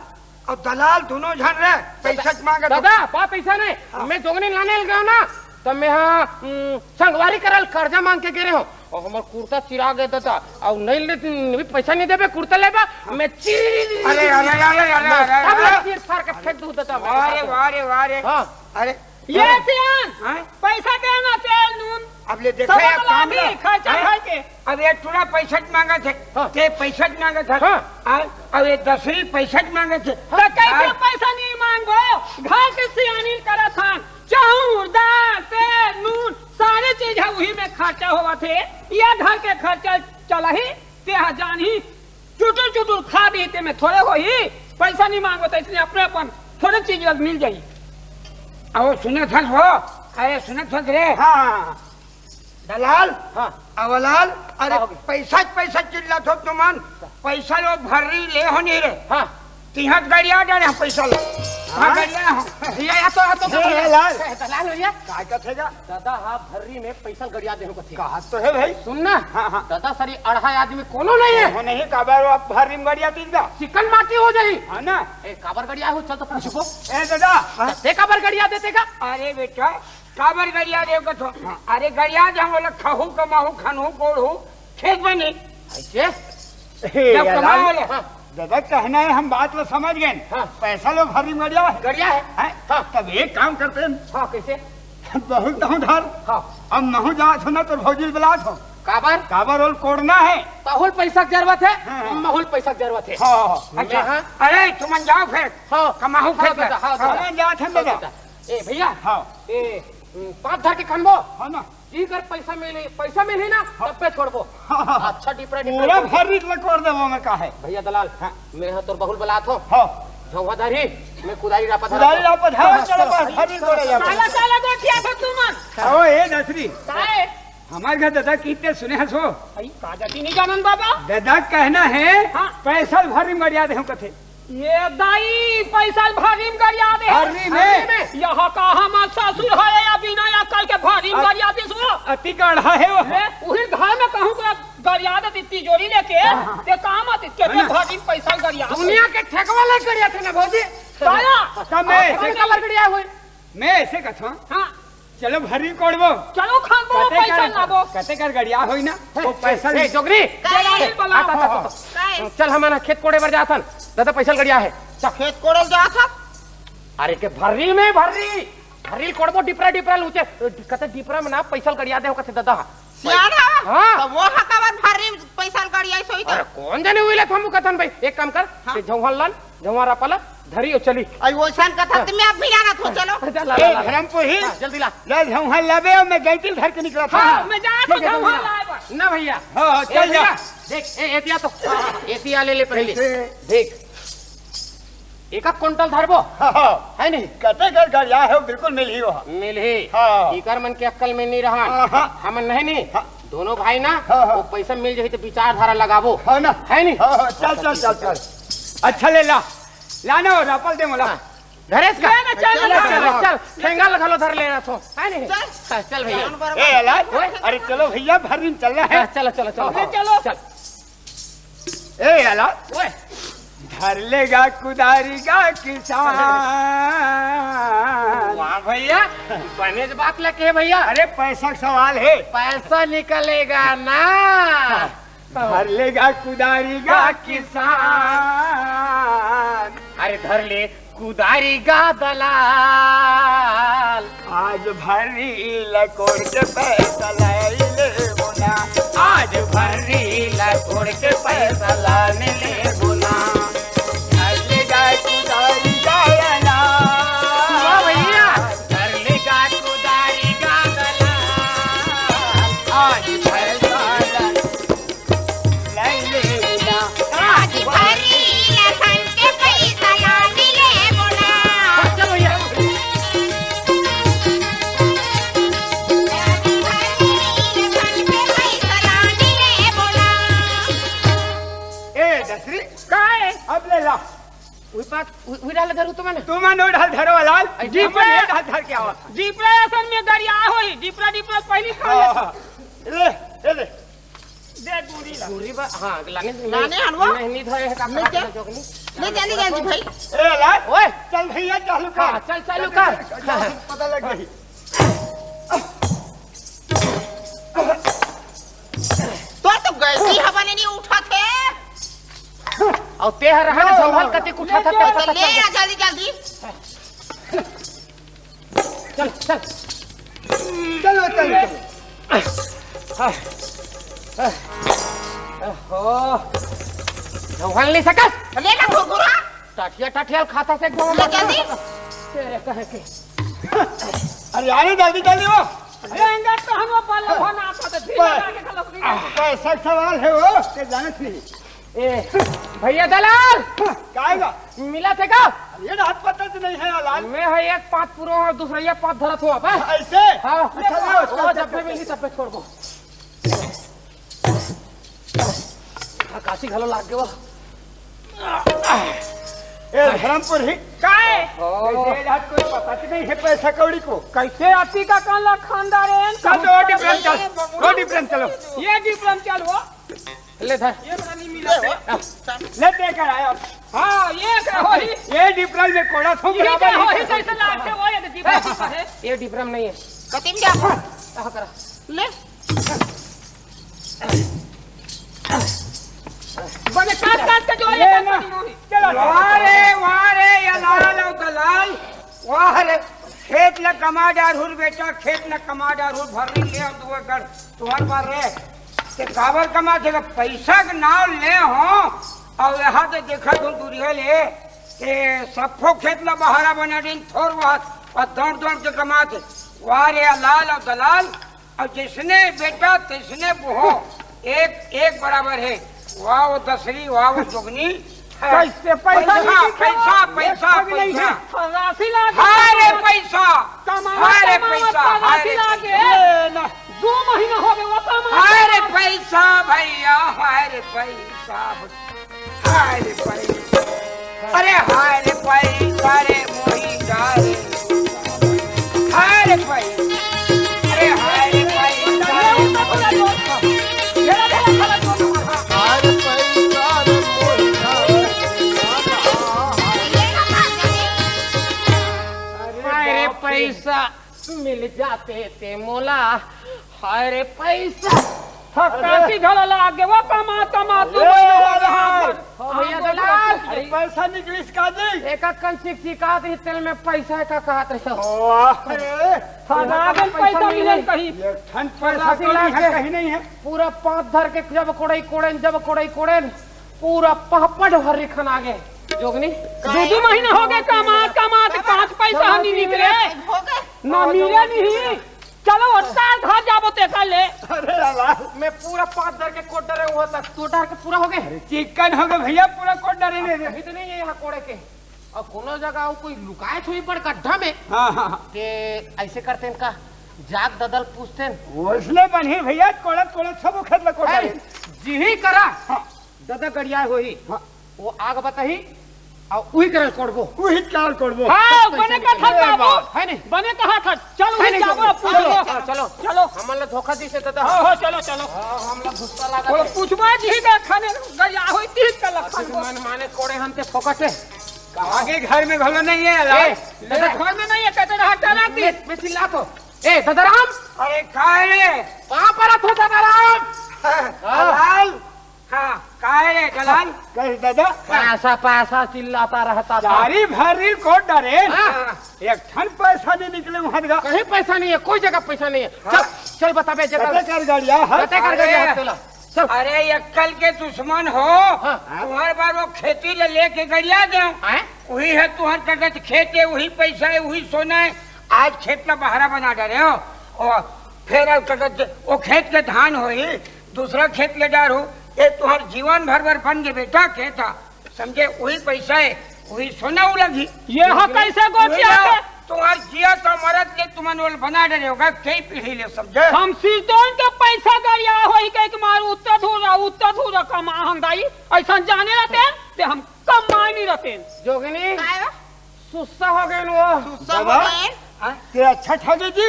अउ दलाल दुनों झन रहे, पैसा च मांगत दादा, हो। बा पैसा नहीं। हाँ। मैं जोगनी लाने ल गयो ना, त मैं हा, उम, संगवारी करल कर्जा मांग के गे रहे हो। अउ हमर कुर्ता चिरा गे दादा, अउ नहीं ले, नहीं पैसा नहीं देबे, कुर्ता लेबा, हाँ। मैं चीर अरे, अरे, अरे, अरे, मैं अरे, सब अरे। लोग चीर फाड़ के फेंक दूँ दादा, मैं वाह रे, बता दूँ। वाह रे, वाह रे। हाँ। अरे, ये अरे। सियान, हाँ? पैसा देना तेल नून। अब ले देखा सब यार, काम अभी ला। खर्चा हाँ? खाए के। अब ये टूरा पैसा च मांगत हे, हाँ। ते पैसा च मांगत हे। हाँ। आ, अब ये दसरी पैसा च मांगत हे। हाँ। तो कैसे हाँ। पैसा नहीं मांगो? घर के सियानी करत हन, चाउर, दाल, तेल, नून, सारे चीज है, वही में खर्चा होवत हे। ये घर के खर्चा चला ही, ते हा जान ही, चुटुर चुटुर खा दे, ते में थोड़े होही, पैसा नहीं मांगो तो इसने अपने अपन थोड़े चीज मिल जाही। अब सुनत हस वो, अरे सुनत हस रे, हाँ। दलाल, हाँ। अवलाल, अरे का हो गया? पैसा, पैसा चिल्लात हो तुमन, पैसा लो भर्री ले हो नहीं रे। हाँ। तिहत गड़िया डाले हम पैसा लो। हाँ, हाँ? गड़िया हो। भैया, या तो, या तो, ए, दलाल। ए, दलाल भैया। का कथेगा? दादा, हाँ, भर्री में पैसा गड़िया देहूं कथे। कहा तो है भाई। सुन ना, हाँ, हाँ। दादा, सरी अढ़ाई आदमी कोनो नहीं है। कोनो नहीं, काबर आप भर्री में गड़िया दीदा? चिकन माटी हो जाही। हाँ ना? ए, काबर गड़िया हो, चल तो पूछबो। ए, दादा। हाँ। ते काबर गड़िया देते का? अरे बेटा, काबर गड़िया देव कथो? हाँ। अरे गड़िया दे, हम बोला खहू, कमाहू, खनहू, कोड़हू, खेत बनी। ऐसे? ए, जब यार, कमाओ ले। हाँ। दादा, कहना है, हम बात लो समझ गए। हाँ। पैसा लो भर्री में गड़िया है। गड़िया है। हैं? हाँ। तब एक काम करते हैं। हाँ, कैसे? बहुत तो उधार। हाँ। अब महू जात हो ना, तो भौजी बुलात हो। काबर? काबर ओल कोड़ना है। तहुल पैसा के जरूरत है, हाँ, हाँ। महूल पैसा के जरूरत है। हाँ, हाँ। अच्छा, हाँ। अरे, तुमन जाओ फिर। हाँ। कमाहू हाँ, फिर। दादा, हाँ, हाँ। दादा। तुमन जात हम हाँ, दादा। दादा। ए, भैया। हाँ। ए, पाँव धर के खनबो। हाँ ना। जी कर पैसा मिले, पैसा मिले ना, हाँ। तब पे छोड़बो। हाँ, हाँ, हाँ। अच्छा, डिपरा, डिपरा पूरा छोड़बो। भर रीत लकोर देबो मैं, का है? भैया दलाल, हाँ। मैं हा तोर बहुल बलात हो। हाँ। झौवा धरी, मैं कुदारी रापा धरा कुदारी था। रापा धरा, हाँ, चलो, चलो। बस, भर रीत बोले जाओ। काला, काला गोठिया था तुमन। आओ, ए दसरी। काहे? हमार घर दादा कितने सुने हंसो। आई, का जाती नहीं जानन बाबा? दादा कहना है, हाँ। पैसा भर्री में गड़िया दे हम कथे। ये दाई, पैसा भर्री में गड़िया दे। भर्री में? भर्री में? यहाँ का हमार ससुर है या बिना अकल के भर्री में अ-, गड़िया दे सो? अति गढ़ा है वो। मैं उही घर में कहूँ तो गड़िया दे, तिजोरी लेके, हाँ, हाँ। ते काम आते, के है ना? भर्री में पैसा गड़िया दे। दुनिया के ठेकवा ले गड़िया थे ना भौजी। ताया। कम है। हाँ, कम है। गड़िया हुई। मैं ऐसे कथों। हाँ। चलो भर्री कोड़बो। चलो खान बो, कते पैसा कर, लाबो। कते कर गड़िया होई ना, वो पैसा ए, जोगरी। दलाली बुलाओ। आता, आता, आता। काय? चल हमन खेत कोड़े बर जाथन। दादा पैसा गड़िया है। चल। खेत कोड़े जाथन? अरे के भर्री में भर्री। भर्री कोड़बो डिपरा डिपरा लूचे। कते डिपरा में ना पैसा गड़िया दे हो कते दादा। सियाना? हाँ। तो वो हकावर भर्री पैसा गड़िया सोई तो। अरे कौन जाने हुई ले थमू कथन भाई। एक काम कर, हाँ। ते झौहन लान, झौहन रापा ला, धरी अउ चली। अई वइसन कथा हाँ। त मैं अब भी जानत हो, चलो। चल, ला, ए, ला, ला। धर्मपुरी। हाँ, जल्दी ला। ले, झौहन लाबे, मैं गैंटिल धर के निकला था। हाँ, मैं जात हो, ठीक है, झौहन जल्दी ला। लाए बस। ना भैया। हाँ, हाँ, ए, चल जा। भैया, देख, ए, एतिया तो, एतिया ले ले पहले। कैसे? देख, एका कुंटल धरबो, हाँ, हाँ। है नहीं? कते कर गरिया हे, बिल्कुल मिलही वो। मिलही। हाँ। इकर मन के अक्कल में नहीं रहन। हाँ, हाँ। हमन नहीं, नहीं। हाँ। दोनों भाई ना, हाँ, हाँ। वो पैसा मिल जाही तो विचारधारा लगाबो। हाँ ना। है नहीं? हाँ, हाँ, चल, चल, चल, चल। अच्छा ले ला, लाना हो, रापल दे मोला। हाँ। धरेस का? ले ना, चल, चल, चल, चल, चल। चल, ठेंगा ल घलो धर लेना थो, है नहीं? चल। हाँ, चल भैया। ए, लाल, ओए। अरे चलो भैया, भर दिन चल रहा है। हाँ, चलो, चलो, चलो। ले चलो। चल। ए, लाल। ओए। धर लेगा कुदारी का किसान। वाह भैया, बने बात लगे भैया। अरे पैसा का सवाल है। पैसा निकलेगा ना। धर लेगा कुदारी का किसान। अरे धर ले कुदारी का दलाल। आज भर्री ल कोड़ के पैसा लाई लेबो ना। आज भर्री ल कोड़ के पैसा लाने लेबो ना। धर लेगा कुदारी का दलाल। वाह भैया। धर लेगा कुदारी का दलाल। आज भर्री ल लाई लेना। आज भरी लखन के पैसा लाने लेबो ना। चलो भैया। आज भरी लखन के पैसा लाने लेबो ना। ए, दसरी। का है? अब ले ला। उही बात, उही, उही डाल धरू तुमन। तुमन ओ डाल धरो लाल। ऐसे जीप अपन में ये डाल धर के आवा। जीप ला असन में गरिया होही। जीप ला, जीप ला पहली खा ले। हाँ, हाँ। ले, ले, ले। दे दूरी ला। दूरी बा, हाँ, लाने दे, लाने हनवा? नहीं, नहीं धरे है, का नहीं कहा क्या? तुमने जोगनी? ले जल्दी, जल्दी भाई। ए, लाल, ओए! चल भैया, चालू कर। हाँ, चल, चालू कर। पता लग गई। तो, तो गलती हवा नहीं उठा थे। और ते हर रहा ना, संभाल कते उठा था, ले, पता ले, चल गया। जल्दी, जल्दी। चल, चल। चलो, चलो, चलो। ओहो। संभाल नहीं सकत। ले ना कुरकुरा। टाठिया, टाठिया खाता से एकदम ले जल्दी। तेरे कहे के। अरे, अरे, जल्दी, जल्दी वो। अरे, अंदर तो हम वो बल्ला भना आता था, धीरे पर लगा के खलक दी। पैसा का सवाल है वो, ते जानत नहीं। ए, भैया दलाल! काय बा? मिला थे का? ये हाथ पता तो नहीं है, लाल। मैं है एक पात पुरो और दूसरा ये पात धरत हुआ बा। ऐसे? हाँ। अच्छा, लो, ओ, चल, जब चल, भी मिली, तब पे छोड़ दो। हाँ, काशी घलो लाग गयो। ए, धर्मपुर ही। काय? ओ। ये हाथ कोई पता तो नहीं है पैसा कौड़ी को। कैसे आती का कान ला खानदार है? चल, तो डिफरेंट चल। वो डिफरेंट चलो। ये डिफरेंट चल वो। ले धर। ये बड़ा नहीं मिला। ले दे कर आया। हाँ, ये क्या होई? ये डिफरल में कोड़ा थोक ये बराबर क्या होई? कैसे लाग के वो ये डिफरल है? ये डिफरल नहीं है। कतिम जा। कहाँ करा? ले। बने काट काट के जो ये ये ना। चलो। वाह रे, वाह रे, ये लाल और दलाल। वाह रे, खेत ल कमा डारहूँ बेटा, खेत ल कमा डारहूँ, भर्री ले अउ दू एकड़ तुँहर बर रे। ते काबर कमाथे? पइसा के नाव ले हों, अउ एहा तो देखत हों दूरिहा ले, ते सब्बो खेत ल बहारा बना दिन, थोर बहुत, अउ दौड़ दौड़ के कमाथे। वाह रे, लाल अउ दलाल, अउ जइसने बेटा तइसने बहू, एक, एक बराबर हे। वाह वो दसरी, वाह वो जोगनी। कैसे पैसा पैसा, निकले? पैसा, पैसा, एक ठो भी नहीं पैसा। है। राशि लागे। हाय रे पैसा, कमावा, हाय रे कमावा, पैसा, हाय राशि रे लागे। पैसा। ए, ना। दू महीना हो गए, वो कमावा। हाय रे पैसा भैया, हाय रे पैसा। हाय रे पैसा, अरे हाय रे पैसा रे मोही जा रे। हाय रे पैसा, अरे हाय रे पैसा रे मोही। हाय रे पैसा रे मोही जा रे। हाय रे पैसा। मिल जाते ते मोला, हाय रे पैसा। हक्का की घला लाग गे, वो कमा, कमा, तू अरे बड़ा हो गया। यार। हाँ भैया हाँ, दलाल। अरे पैसा निकलिस का जी? एक अक्कन चिकचिकात ही तेल में पैसा का कहत रहे हो। वाह रे। हाँ, ना आगे पैसा पैसा मिले। मिले कहीं। एक ठन पैसा राशि कौड़ी लाग है, गे। कहीं नहीं है। पूरा पाँच धर के जब कोड़ई कोड़ेन, जब कोड़ई कोड़ेन, पूरा पहपट भर रिखन आगे। जोगनी? दू, दू महीना हो गए कमात, कमात, पाँच पैसा हम नहीं निकले। हो गए। ना मिले नहीं। चलो, ओतका घर जाबो तेकर ले। अरे यार, मैं पूरा पाँच धर के कोट डरे हुआ तक, तू डर हो गे? अरे, चिकन हो गे भैया, पूरा कोड़ डारे रे। अभी तो नहीं है यहाँ कोड़े के। अउ कोनो जगह अउ कोई लुकाए छुई पड़ गड्ढा में। हाँ, हाँ, हाँ। ते ऐसे करते इनका जाग ददल पूछते हैं। ओइसने बनही भैया, कोड़त कोड़त सब खेत ला कोड़ डारे। जी ही करा। हाँ। ददा गड़िया होही। हाँ। वो आग बताही, अउ उही करल कोड़बो। उही करल कोड़बो। हाँ, बने कहा था बाबू। है नहीं? बने कहा था। चल, है उही नहीं जाबो, कोई? पूछ लो। चलो, चलो। चलो। हमन ला धोखा दिसे ददा। हाँ, हाँ, चलो, चलो। हाँ, हम लोग गुस्सा लगा वो थे। पूछबा जी का खाने गया होई तीन का लखन अभी को। मन माने कोड़े हम ते फोकट है। कहाँ के घर में घलो नहीं है, लाल? ए, ददा घर में नहीं है, कहते रहा, चला दी। मैं, मैं चिल्ला तो। ए, ददाराम। अरे, का है रे? कहाँ पर तू ददाराम? हाँ। लाल। हाँ, का है रे, दलाल? कहे ददा? पैसा, पैसा चिल्लाता रहता था। सारी भर रील कोड़ डारे। हाँ। एक ठन पैसा नहीं निकले वहाँ का। कहीं पैसा नहीं है, कोई जगह पैसा नहीं है। हाँ। चल, चल बताबे जगह। कते कर गड़िया, हाँ? कते कर गड़िया अरे, हाथ तोला। चल। अरे, अक्कल के दुश्मन हो। हाँ। तुम्हारे बार वो खेती ले लेके गड़िया दे। हैं? वही है तुम्हारे कगज खेत है, वही पैसा है, वही सोना है। आज खेत ला बहरा बना डारे हो। और फिर अब कगज, वो खेत के धान होई, दूसरा खेत ले डारो, ये तुहार जीवन भर बर बन गे बेटा, खेत हा, समझे? वही पैसा है, वही सोना उलगी। ये हा वही, कैसे गोठिया वही के? तुहार जिया तो मरत ले तुमन ओल बना डरे होगा, कई पीढ़ी ले, समझे? हम सिरतोन के पैसा गरिया होई के मार उत्तर धुरा, उत्तर धुरा कमा हम दाई, ऐसा जाने रहते ते हम कमाए नहीं रहते। जोगिनी, काय बा? सुस्सा हो गए वो। सुस्सा हो बाबा, गए? हाँ? ये अच्छा ठगे जी।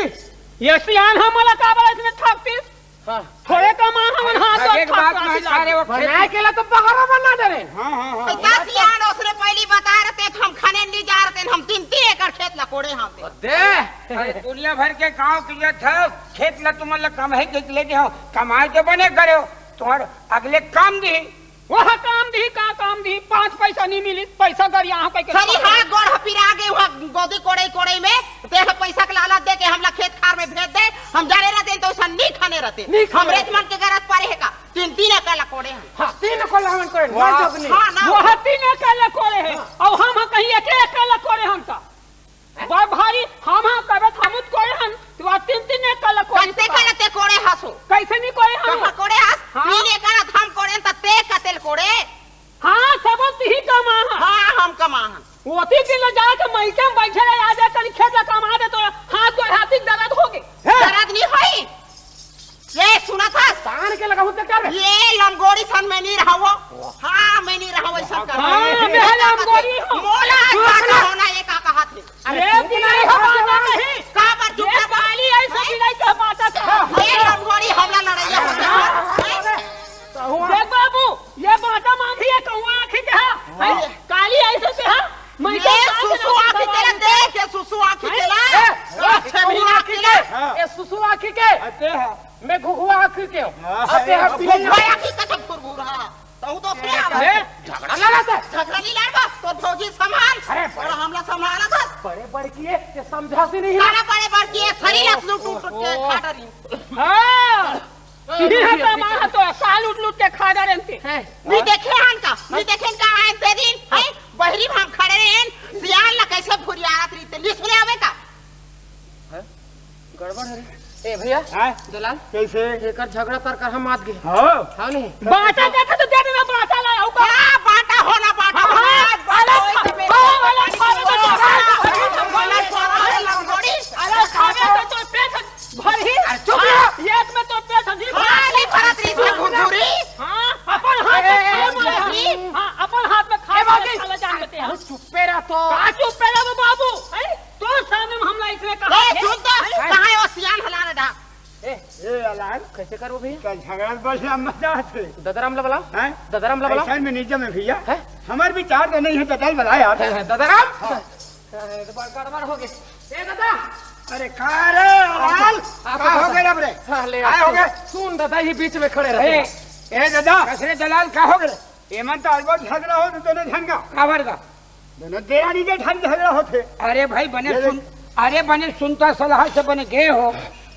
ये सियान हमला काबर इसने ठगतीस? हाँ। थोड़े कमा हमन हाथ ठगे के बात ठाक नहीं, सारे वो खेत बनाए के ला तो बहरा बना डरे। हाँ, हाँ, हाँ। तो का सियान ओसने पहली बता रहते तो हम खाने नहीं जा रहते, हम तीन तीन एकड़ खेत ला कोड़े हम। दे। अरे दुनिया भर के गांव के ये था, खेत ला तुमन ला कम है के लेके हो, कमाए तो बने करे हो, तुम्हारे अगले काम दी। वह काम दी, का काम दी, पाँच पैसा नहीं मिली, पैसा गरिया कह के सरी हाथ गोड़ ह पिरा गे, वहाँ गोदी कोड़े कोड़े में, ते ह पैसा के लालच दे के हमला खेत खार में भेज दे, हम जाने रहते तो ऐसा नहीं खाने रहते। नहीं खाने हमरे रहते। मन के गरज पड़े है का? तीन, तीन एकड़ ला कोड़े हम। हाँ, तीन एकड़ ला हमन कोड़े, वाह। ना जोगनी। हाँ, ना। वह तीन एकड़ ला कोड़े है, हाँ। और हम कहीं एक एकड़ ला कोड़े हम का? बड़ भारी, हम, हम करत, हम तो कोड़े हन, तू आ तीन, तीन एकड़ ला कोड़े कत्ते हस। कला ते कोड़े हसो? कैसे नहीं कोड़े हन? कहाँ कोड़े हस? हाँ। तीन एकड़ हम कोड़े हन, त ते कतेल कोड़े? हाँ, सब तिही कमा हन। हाँ, हम कमा हन। ओती दिन ले जाके मइके में बैठे रहे, आ जा, कनी खेत ला कमा दे, तोरा हाथ गोड़ हाथी दर्द हो गे। हे। दर्द नहीं होई। ये सुना था? तान के लगा होते कर। ये लंगोड़ी सन में नहीं रहा वो। हाँ, मैं नहीं रहा वो ऐसा कर। हाँ, मैं लंगोड़ी हूँ। मोला तू बाटा अपना होना ये का कहा थे? अरे ये तू बिलाई बिलाई हो बाटा नहीं। का पर ये चुप है? काली ऐसे हैं? बिलाई का बाटा था। ये लंगोड़ी हमला लड़ाइया होता है। हैं? तो हुआ। देख बाबू, ये बाटा मांगी है कौआ आँखी के हाँ। हाँ। हैं? काली ऐसे से हाँ। मैं ये तो बात सुसु नहीं आँखी करता तेरा हूँ। देख, ये सुसु आँखी हैं? तेरा। ए, ए, अच्छे सुसु महीना आँखी के के। हाँ। ए, सुसु आँखी के। अते हाँ। मैं घुघुआ आँखी के हूँ। हाँ, अते हाँ, हाँ, पीली भुभुआ आँखी। आँखी का सब घुरघुर, हाँ। तू तो क्या ए, बात है? झगड़ा लड़ा था। झगड़ा नहीं लड़बा, तो भौजी संभाल। अरे, और हमला संभाला था। बड़े बड़की है, ये समझा से नहीं है। सारा बड़े बड़की है, सरी लस लूट उठ के ओ, ओ। खा डरी। हाँ। ये तो माँ तो साल उठ लूट के खा डरे थे। हैं? नहीं देखे हन का, नहीं देखे हन का आए ते दिन, हाँ। हैं? बहरी में हम खड़े रहे हैं, सियान ला कैसे फुरियारत रही थे, नहीं सुने आवे का? हैं? गड़बड़ है रे। ए भैया, हैं? दलाल, कैसे? एकर झगड़ा कर कर हम आत गए। हाँ। हाँ नहीं? बाटा देखा तो दे देना, बाटा ला, आऊ का? हाँ, बाटा होना, बाटा हाँ, होना, हाँ, आज बाटा अलग होई तो मेरे हाँ, अलग को खावे तो अलग खावे तो अलग खावे तो पेट भरी। अरे चुप रहो। हाँ, एक में तो पेट नहीं भरा। हाँ, नहीं भरत रही थी घुघुरी। हाँ, अपन हाथ में ए, ए, खाए ए, मारे ए, हैं। हाँ, अपन हाथ में खाए ए, मारे बाकी। साला जान लेते हैं। अरे चुप्पे रह तो। का चुप्पे रह वो बाबू? हैं? तोर सामने में हमला इसने कहा ए, है। सुन तो, हैं? कहाँ है वो सियान हला रहा था? ए, ए, अलान। कैसे करो भैया? का झगड़ा बस लंबा जात है। ददराम ला बुलाओ। हैं? ददराम ला बुलाओ। ऐसा में नहीं जमे भैया। हैं? हमार विचार तो नहीं है, ददल बुला यार। हैं, हैं, ददराम? हाँ। ए, तो बड़ गड़बड़ हो गई। ए, दादा। अरे, का रे, लाल? आप का हो गए अब रे? हाँ, ले काय आओ। हो गए? सुन, दादा, ये बीच में खड़े रहते ए, हैं। ए, दादा। कसरे दलाल, का हो गए? एमन तो अलबड़ झगड़ा हो, तो दोनों झन का। का भर का? दोनों देरानी जेठानी झगड़ा होथे। अरे भाई, बने ये सुन, देख। अरे, बने सुनता सलाह से बने गए हो,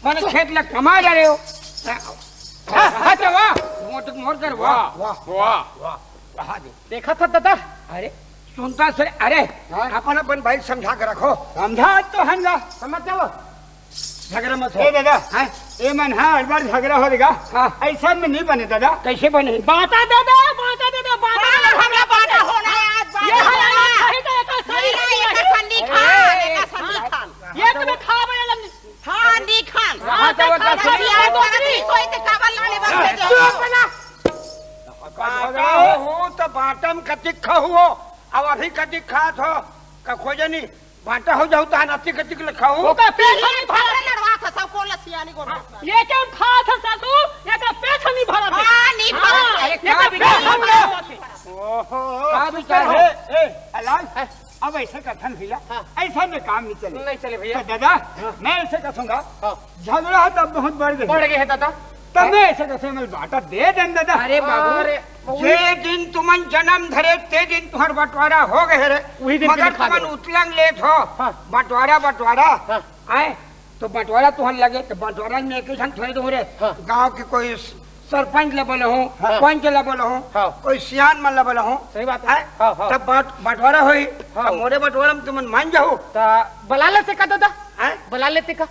बने खेत ला कमा रहे हो। हाँ, हाँ, तो वाह, मोट मोर कर, वाह, वाह, वाह, वाह। वाह, वाह, दे। देखा था दादा? अरे, सुनता से, अरे, हाँ? अपन अपन भाई समझा के रखो। समझा तो हन गा। समझ जाओ। झगड़ा मत हो। ए दादा, हाँ? ए मन हाँ, हर बार झगड़ा हो देगा। हाँ। ऐसा में नहीं बने दादा। कैसे बने? बाटा दादा, अच्छा, ये तो नहीं सोई ते काबर लाने बस के जाओ। बांटा हो तो बांटा में कतिक खाहू हो, अब अभी कतिक खात हो, का खोजे नहीं, बांटा हो जाऊ तो अति कतिक ले खाहू। ओकर पेट नहीं भरत। लड़वा था सब को लसियानी को। ये क्या खात है सासू? ये का पेट नहीं भरत है। हाँ, नहीं भरत। हाँ, अरे ये का का पेट नहीं भरत है। ओहो, का विचार है? ए, अलाल, अब ऐसे कथन भैया, हाँ। ऐसा में काम नहीं चले। नहीं चले भैया। तो दादा, हाँ। मैं ऐसे कथूंगा, हाँ। झगड़ा तो बहुत बढ़ गया। बढ़ गया है दादा। तब मैं ऐसे कथूंगा, बांटा दे देन दादा। अरे बाबू, अरे, जे दिन तुमन जन्म धरे, ते दिन तुम्हार बंटवारा हो गए रे। वही दिन मगर तुमन उतलंग लेत हो, हाँ। बंटवारा, बंटवारा। हाँ। आए, तो बंटवारा तुहर लगे, तो बंटवारा में एक ही झन थोड़े दूं रे। हाँ। गांव के कोई सरपंच ला बोले हूँ, हाँ। पंच ला बोले हूँ, हाँ। कोई सियान मन ला बोले हूँ। सही बात है। हैं? हाँ, हाँ। तब बांट-, बंटवारा होई, हाँ। तब मोरे बंटवारा में तुमन मान जाओ। तो बुला लेते का दादा? हैं? बुला लेते का?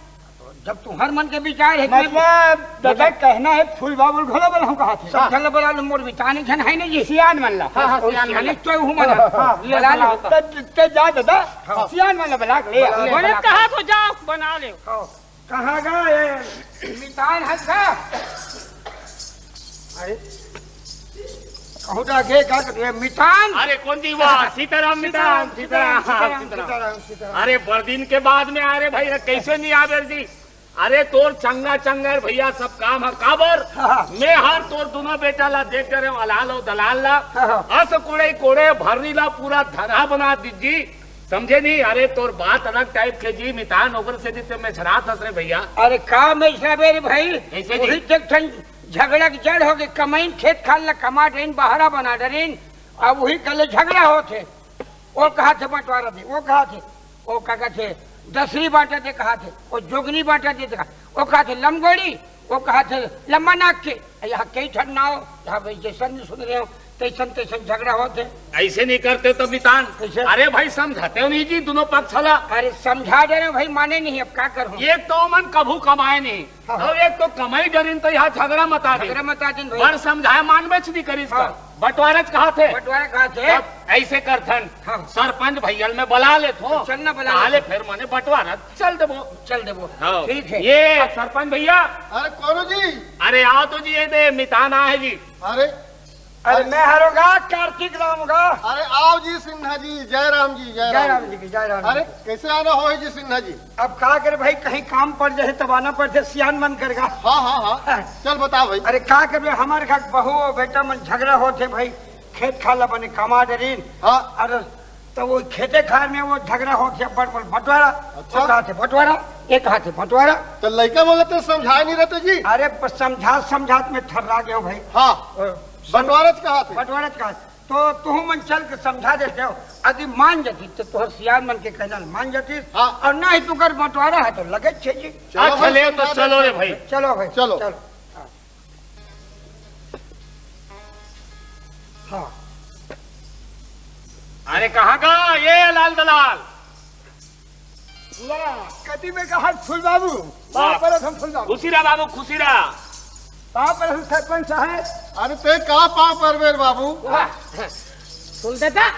जब तुम्हार मन के विचार है, मतलब, दादा, कहना है, फूल बाबू घलो बोला हूँ, कहा थे। सब झन ला बुला लो, मोर विचार नहीं झन है ना जी। सियान मन ला। हाँ, हाँ, सियान मन ला। तो हूँ मन ला। हाँ, ले बुला लो। बुलाओ। तब, तब जा दादा, हाँ। सियान मन ला बुला के ले। बुला लो, बोले बुला के। कहा तो जाओ, बना ले। हाँ। कहाँ गा ये मितान हंस गा? अरे, कहूँ जा गे का कर ये मितान? अरे कौन जी? वाह, सीताराम मितान, सीताराम, सीताराम, सीताराम, सीताराम। सीताराम, सीताराम। अरे बड़ दिन के बाद में आ रे भाई, कैसे नहीं आवे जी? अरे तोर चंगा चंगा रे भैया, सब काम है काबर? हाँ, हाँ। मैं हर तोर दोनों बेटा ला देख करे, अलाल और दलाल ला। हाँ, हाँ। अस कोड़े कोड़े भरनी ला पूरा धनहा बना दीजी। समझे नहीं? अरे तोर बात अलग टाइप के जी, मितान ओकर से जीते में छरात हंस रे भैया। अरे का में छराबे रे भाई? कैसे जी? वही देख ठन झगड़ा के जड़ हो गए, कमाइन खेत खाल ला कमा डरिन, बहरा बना डरिन, अब वही कल झगड़ा होत हे। वो कहा थे बंटवारा दे, वो कहा थे, वो का कहा थे दसरी बांटा दे कहा थे, वो जोगनी बांटा दे कहा, वो कहा थे लमगोड़ी, वो कहा थे लम्बा नाक के। यहाँ कई ठन नाव, यहाँ भाई जैसन नहीं सुन रहे हो, तैसन तैसन झगड़ा होत हे। ऐसे नहीं करते तो मितान। कैसे? अरे भाई समझाते हो नहीं जी दोनों पक्ष ला। अरे समझा दे रहे हो भाई, माने नहीं, अब का करूँ? एक तो मन कभू कमाए नहीं, हाँ, हाँ। और एक तो कमाई डरिन तो यहाँ झगड़ा मता दे। झगड़ा मता दिन भाई। बड़ समझाए मान में नहीं करिस का। हाँ। बंटवारा कहा थे। बंटवारा कहा थे। अब ऐसे करथन। हाँ। सरपंच भैया में बुला ले तो। चल ना बुला ले। फिर मने बंटवारा चल देबो। चल देबो। हाँ। ठीक है। ये अब सरपंच भैया। अरे कौन जी? अरे आओ तो जी, ये दे मितान आहे जी। अरे अरे मैं हरोगा कार्तिक राम होगा। अरे आओ जी सिन्हा जी, जय राम जी, जय जय राम राम जी। जी की, जय राम अरे जी। कैसे आना हो जी सिन्हा जी? अब का करे भाई, कहीं काम पड़ जाए तब आना पड़ते, सियान मन करेगा। हाँ, हाँ, हाँ। हाँ। चल बता भाई। अरे का करे, हमारे घर बहू और बेटा मन झगड़ा होत हे भाई, खेत खाला बने कमा डरिन। हाँ। अरे तो वो खेते खार में वो झगड़ा होत हे, बड़ बड़ बंटवारा। अच्छा। वो कहा थे बंटवारा, ये कहा थे बंटवारा। तो लइका बोले तो समझाए नहीं रहते जी। अरे पर समझा समझात में थर्रा गए हो भाई। हाँ। और बंटवारा तो कहा थे। बंटवारा तो कहा थे। तो तुहू मन चल के समझा देते हो, यदि मान जाती तो तोहर सियान मन के कहना ल मान जाती। हाँ। और नहीं तो कर बंटवारा है तो लगे छे जी। चलो अच्छा, भाई, ले तो समझा चलो रे देते भाई। हैं। चलो भाई, चलो। चलो। हाँ। अरे कहाँ का ये लाल दलाल? वाह, कति में कहा फूल बाबू? वाह। पाँव परत हम फूल बाबू। खुशी रहा बाबू, खुशी रहा। पाँव परत हम सरपंच साहब। अरे ते का पाँव परबे रे बाबू? वाह। फूल देता?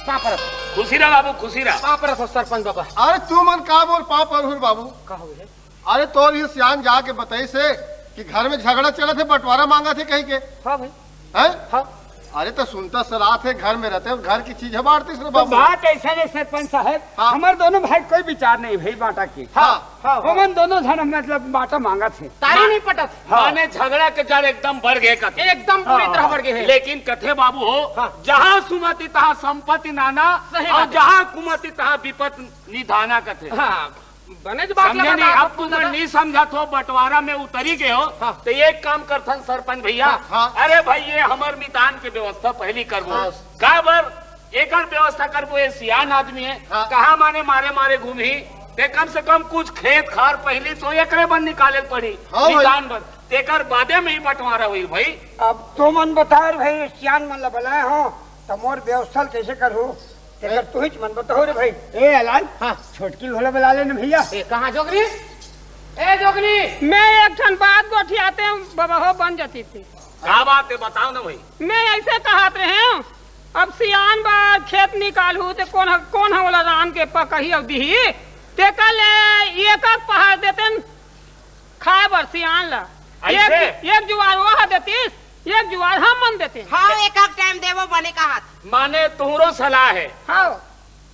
पाँव परत। खुशी रहा बाबू, खुशी रहा। पाँव परत हो सरपंच बाबा। अरे तू मन का मोर पाँव परहूँ रे बाबू? का हो गए? अरे तोर ये सियान जाके बताइस हे कि घर में झगड़ा चलत हे, बंटवारा मांगत हे कहीं के। हाँ भाई। हैं? हाँ। अरे तो सुनता सलात हे, घर में रहते हैं, घर की चीज है बांटते रे तो बाबू। बात ऐसा है सरपंच साहब, हाँ। हमारे दोनों भाई कोई विचार नहीं भाई बांटा की। हाँ। हाँ, हाँ। हमन दोनों झन मतलब बांटा मांगत हे। तारी नहीं पटत। हाँ। माने झगड़ा के जड़ एकदम बढ़ गए कथे। एकदम पूरी हाँ। तरह बढ़ गए हे। लेकिन कथे बाबू हो, हाँ। जहाँ सुमति तहाँ संपत्ति नाना, सही और बात है। जहाँ कुमति तहाँ विपत निधाना कथे। हाँ। बने जो बात समझे लगा नहीं, था, अब तुम नहीं समझा तो बंटवारा में उतरी गए हो, हाँ। तो एक काम करथन सरपंच भैया, हाँ, हाँ। अरे भाई ये हमर मितान के व्यवस्था पहली करबो। हाँ। काबर एकर व्यवस्था करबो, ये सियान आदमी है, हाँ। कहाँ माने मारे मारे घूमही, ते कम से कम कुछ खेत खार पहली तो एकरे बर निकाले पड़ी, हाँ भाई। मितान बर, तेकर बादे में ही बंटवारा होई भाई। अब तुमन बताओ भाई, सियान मन ला बुलाए हो, तो मोर व्यवस्था कैसे करूँ? तेकर तुहिच मन बताओ रे भाई। ए अलान, हाँ। छोटकी ल घलो बुला लेना भैया। ए, कहाँ जोगनी? ए जोगनी! मैं एक ठन बात गोठियाते हूँ, बबहो बन जाती थी। का बात है, बताओ ना भाई। मैं ऐसे कहत रहे हूँ, अब सियान बा खेत निकालहू, ते कौन ह-, कौन ह ओला रान के पकही अउ दिही? तेकर ले एक एक पहाड़ देते न, खाए बर सियान ला। अइसे? एक, एक जुआर वो ह देतिस, एक जुआर हम मन देते। हाँ, एक एक टाइम देवो बने कहत। माने तुहरो सलाह हे। हाँ।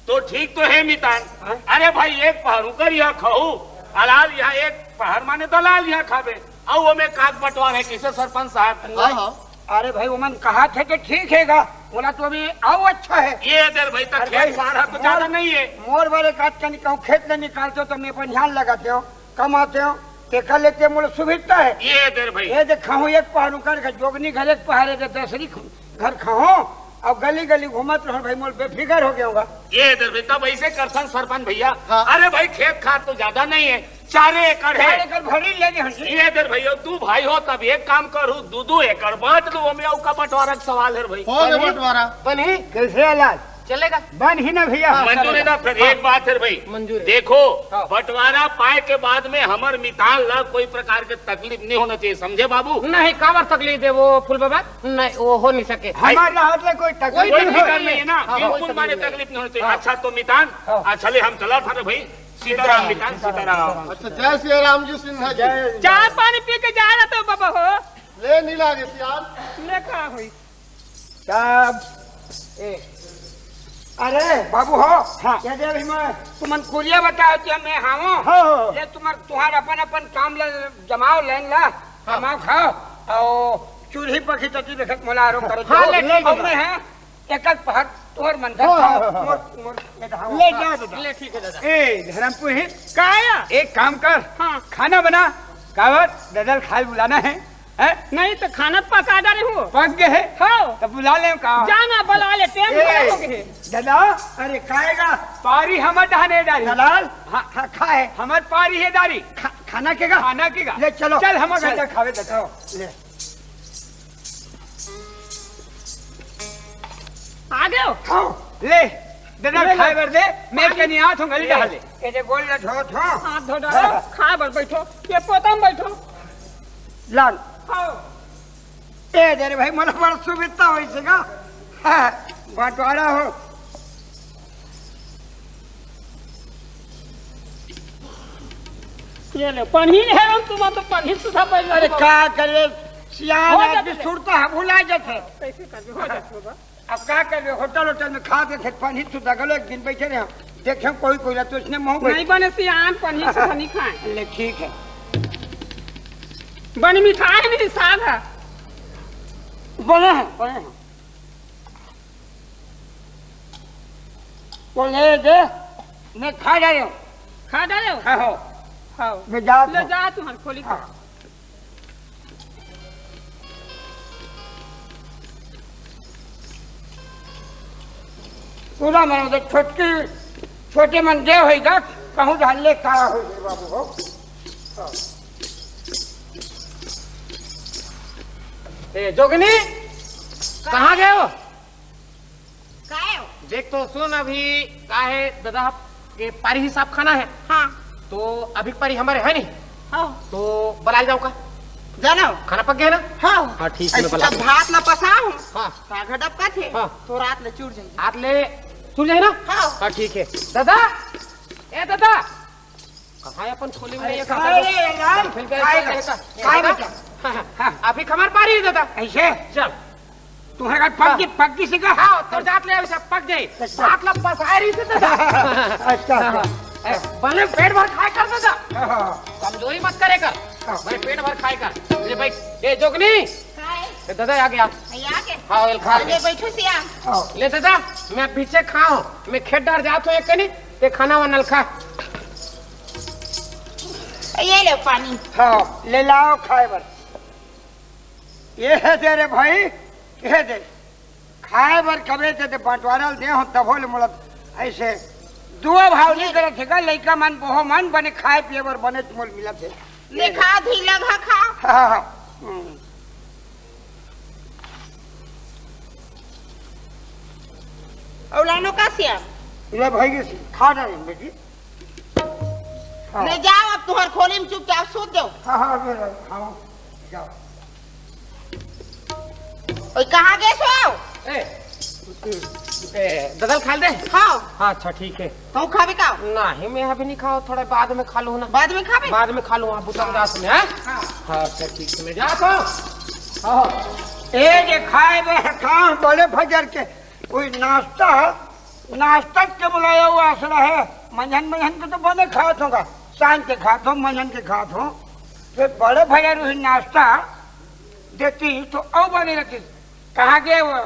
तो ठीक तो हे मितान। हाँ। अरे भाई, एक पहर उकर यहाँ खाहू, अलाल यहाँ एक पहर माने दलाल यहाँ खाबे। अउ ओमे काक बंटवार हे किसे सरपंच साहब? हाँ, हाँ। अरे भाई, ओमन कहा थे तो ठीक हे गा, बोला तो अभी अउ अच्छा हे। ये दे रे भाई, तक अरे खेत भाई, खार ह तो मोर, ज्यादा नहीं हे। मोर बर एक आध कनी कहूँ खेत ले निकालते हो तो मैं अपन ध्यान लगाते हो, कमाते हो, ते कर लेते मोला सुविधा हे। ये दे रे भाई। ये दे खाहूँ एक पहर उकर के, जोगनी घर एक पहर हे, दसरी घर खाहूँ, अउ गली गली घूमत रहूँ भाई, मोला बेफिकर हो गया होगा। ये दे रे भाई, तब ऐसे करथन सरपंच भैया। हाँ। अरे भाई, खेत खार तो ज्यादा नहीं हे, चारे एकड़ हे। चार एकड़ भरी ले ली हंसी। ये दे रे भैया, दू भाई हो तब एक काम करू, दू दू एकड़ बांट लू, ओमे अउ का बंटवारा के सवाल हे रे भाई। हो गया बंटवारा। बनी? कैसे हालात? चलेगा? बन ही ना भैया। हाँ, मंजूर हे चलेगा। ना? फिर हाँ। एक बात हे रे भाई। मंजूर हे। देखो, हाँ। बंटवारा पाए के बाद में हमर मितान ला कोई प्रकार के तकलीफ नहीं होना चाहिए, समझे बाबू? नहीं, काबर तकलीफ दे वो फूल बाबा? नहीं, वो हो नहीं सके। हमारे हाथ में कोई तकलीफ कोई नहीं तकलीफ होना नहीं हे ना, चाहिए। हाँ, बिल्कुल कोई माने तकलीफ नहीं। तकलीफ नहीं होना चाहिए। हाँ। अच्छा तो मितान, हाँ। अच्छा ले हम चलत हन रे भाई, सीताराम मितान, सीताराम। अच्छा, जय श्री राम जी सिन्हा जी। जय चाय पानी पी के जा रहा तो बाबा हो। ले नहीं लागे सियान। ले का होई? तब, ए, अरे बाबू हो, हाँ। ये दे अभी मैं तुमन कुरिया बताओ कि मैं हाँ। हाँ। ले तुम्हार, तुम्हार अपन अपन काम ला जमाओ, लाइन ला, हाँ। कमाओ खाओ, अउ चूल्ही पखी तकी देखत मोला आरो करो हाँ, जो। ले, ठीक अउ हे। मैं हाँ, एक एक पहर तोर मन का हाँ, खाओ, हाँ, हाँ, मोर, हाँ। मोर, ये धाओ। ले जा दादा। ले, ठीक हे दादा। ए, धर्मपुरी, का आया? एक काम कर, हाँ। खाना बना, काबर, दादा ल खाए बुलाना हे, हैं? नहीं तो खाना पका डारे हूँ। पक गए हे? हाँ। तो बुला ले का? जाना बुला ले, टाइम ए, खराब हो गए। दादा, अरे खाएगा? पारी हमर डहाने डारी। दलाल, हाँ। खा, खाए। हमर पारी हे डारी। खा, खाना के का? खाना के का? ले चलो। चल, हम चल। घंटा खावे दादा। ले। आ गए हो? हाँ। ले, दादा ले, खाए ले। बर दे, मैं पानी। कनी आत हूँ, गली ले। डहा ले। ये दे गोल ले धो, धो। हाथ धो डालो, हाँ। खाए बर बैठो, ये पोता में बैठो। लाल। हाँ। ए दे रे भाई, मोला बड़ सुविधा होइसे गा। हाँ, बंटवारा हो। ये ले, पनीर हे, हम तुम्हारा तो पनीर सुधा पहले अरे हो। का करे, सियान हो आदमी जाते। सुरता है, भुला जाते। कैसे कर हो जाते बाबा? अब का करबे, होटल, होटल में खा के फिर पानी सुधा गलो, एक दिन बैठे रहे हम। देखे कोई, कोई ला तो इसने मुंह नहीं बने सियान, पानी सुधा नहीं खाए। ले ठीक है। बनी मिठाई नहीं, साग है। बने हैं, बने हैं। वो ले दे, मैं खा डाले हूँ। खा डाले हो? हाँ, हो। हाँ। मैं जात ले हूँ। जा, तुम्हारे खोली हाँ। पूरा मन तो छोटकी, छोटे मन दे होई गा, कहूँ धान ले का होई रे बाबू हो। ए, जोगनी, कहाँ गए हो? काहे हो? देख तो सुन, अभी का हे, दादा के पारी हिसाब खाना हे। हाँ। तो अभी पारी हमारे हे नहीं। हाँ। तो बलाल जाओ का? जाना हो? खाना पक गया ना? हाँ। हाँ, ठीक है, मैं ऐसे बला तब दूँ। भात ला पसा हूँ। हाँ। का घटप का थे? हाँ। तो रात ले चुर जाएगी। रात ले चुर जाए ना? हाँ। हाँ, ठीक है। दादा, ए दादा, कहाँ हे अपन खोली में अरे, ये कहाँ हे? यार? चल, फिर क्या काय चल, का? ये काय का? बेटा? हाँ, हाँ। हाँ। अभी हमार पारी हे दादा। ऐसे? चल। तुम्हारे घर पक हाँ। गई, पक गई से का? हाँ, तो जात ले अभी सब पक गई। अच्छा। भात ला पसाए रही थी दादा। अच्छा, हाँ, अच्छा। हाँ। ए, भले पेट भर खाए कर दादा। हाँ, हाँ। कमजोरी मत करे कर। हाँ। भाई पेट भर खाए कर। ले भाई, ए जोगनी। काय? ए दादा आ गया। ये आ गए? हाँ, ये खा ले ले। बैठो सिया। हाँ। ले दादा, मैं पीछे खाओ। मैं खेत डार जात हूँ एक कनी, ते खाना वाना खा। ये ले पानी। हाँ, ले लाओ खाए बर। ये हे दे रे भाई, ये दे। खाए बर कबे ते, ते बंटवारा ल दे हो, तभो ले मोला ऐसे दुआ भाव नहीं करत हे का, लइका मन, बहो मन बने खाए पिए बर बने मोल मिलत हे। ले खा, ढीला घा खा। हाँ, हाँ, हाँ। हम्म। अउ लानो का सिया? ले भाई, ये खा डाले बेटी। हाँ। ले जाओ, अब तुहर खोली में चुपचाप सूत जाओ। हाँ, हाँ, अबे, हाँ, जाओ। ओए, कहाँ गए सो? ए, ए, ददा ल खाय ल दे। हाँ। हाँ, अच्छा, ठीक हे। तू खाबे का? नहीं, मैं अभी नहीं खाओ, थोड़ा बाद में खा लूँ ना। बाद में खाबे? बाद में खा लूँ, हाँ, बुतन दास में, हाँ? हाँ। हाँ, अच्छा, ठीक हे, मैं जात हँव। हाँ। ए, ये खाय बर हे, खा, बड़े फजर के। कोई नाश्ता, नाश्ता के बुलाया हुआ आसरा हे। मंझन, मंझन के तो बने खात हों गा, सांझ के खात हों, मंझन के खात हों। फिर बड़े फजर वही नाश्ता देती तो अउ बने रहती। कहाँ गे वो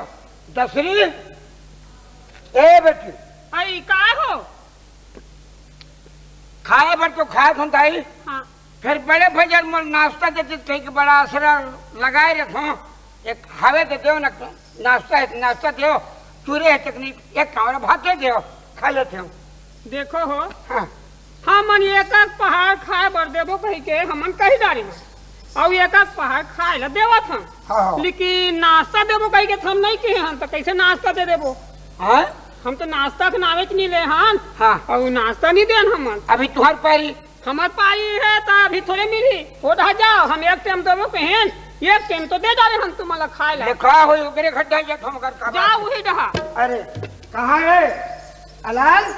दसरी? ए बेटी। अई, का हो? खाय बर तो खात हों दाई। हाँ। फिर बड़े फजर मोर नाश्ता देती, कहिके बड़ा आसरा लगाय रहिथों। एक हवे दे देव ना, नाश्ता हे, नाश्ता देव, चूरे हे चटनी, एक कांवरा भात दे देव, खा लेथों। देखो हो, हाँ। हमन एक एक पहाड़ खाय बर देबो कहिके हमन कहि डारे हन, अउ एक एक पहाड़ खाय ला देवत हन। हाँ, हाँ। लेकिन नाश्ता देबो कहिके त हम नहीं कहे हन, त कइसे नाश्ता दे देबो? हाँ? हम तो नाश्ता के नावेच नहीं ले हन। हाँ। अउ नाश्ता नहीं देन हमन। अभी तुँहर पारी। हमर पारी हे त अभी थोड़े मिलही। ओ डहा जाव, हम एक टाइम देबो कहेन, एक टाइम तो दे डारे हन तुमन ला खाय ला। ले का होही, ओकरे घर डहा जात हँव, ओकर का बात हे? उही डहा। अरे, कहाँ हे अलाल?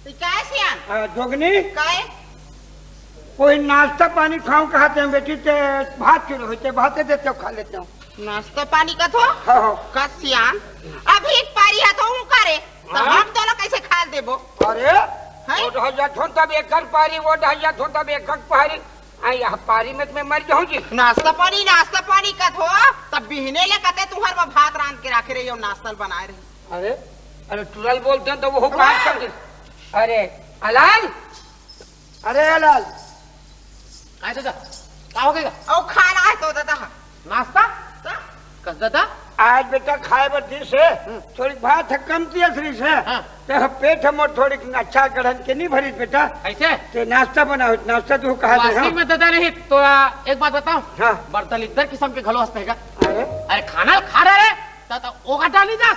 ई काय सियान? आ, जोगनी? काय? कोई नाश्ता पानी खाऊं कहत हँव बेटी, ते भात चुरे होते, भाते देते हो, खा लेते हो। नाश्ता पानी कथो? हाँ, हाँ। का सियान? अभी एक पारी हे तो हूँ करे, त हाँ? हम तोला कइसे खाय ल देबो? अरे, हैं? ओ डहा जात हों तब एक घर पारी, ओ डहा जात हों तब एक घर पारी। आ, यह पारी में त मैं मर जाहूँ जी। नाश्ता पानी, नाश्ता पानी कथो, तब बिहने ले कते तुँहर बर भात रांध के राखे रही अउ नाश्ता ल बनाय रही। अरे, अरे, टुरा ल बोलते हैं तो वो हाँ। बात कर दे। अरे, अलाल, अरे अलाल। काय ददा, का हो गे? अउ खाना हे तो ददा। नाश्ता? त? कस ददा? आज बेटा खाय बर दिस हे, हम्म। थोड़ी भात हे कमती असरी से। हाँ। ते पेट हे मोर थोड़ी अच्छा गढ़न के नहीं भरिस बेटा। अइसे? ते नाश्ता बनाओ, नाश्ता तू कहा दे, वास्तव हाँ। में ददा नहीं, तो एक बात बताओ। हाँ। बड़ा दलिद्दर किसम के घलो हँसथे का? अरे। अरे खाना खा रहे रे, त, त ओकर डाली दस।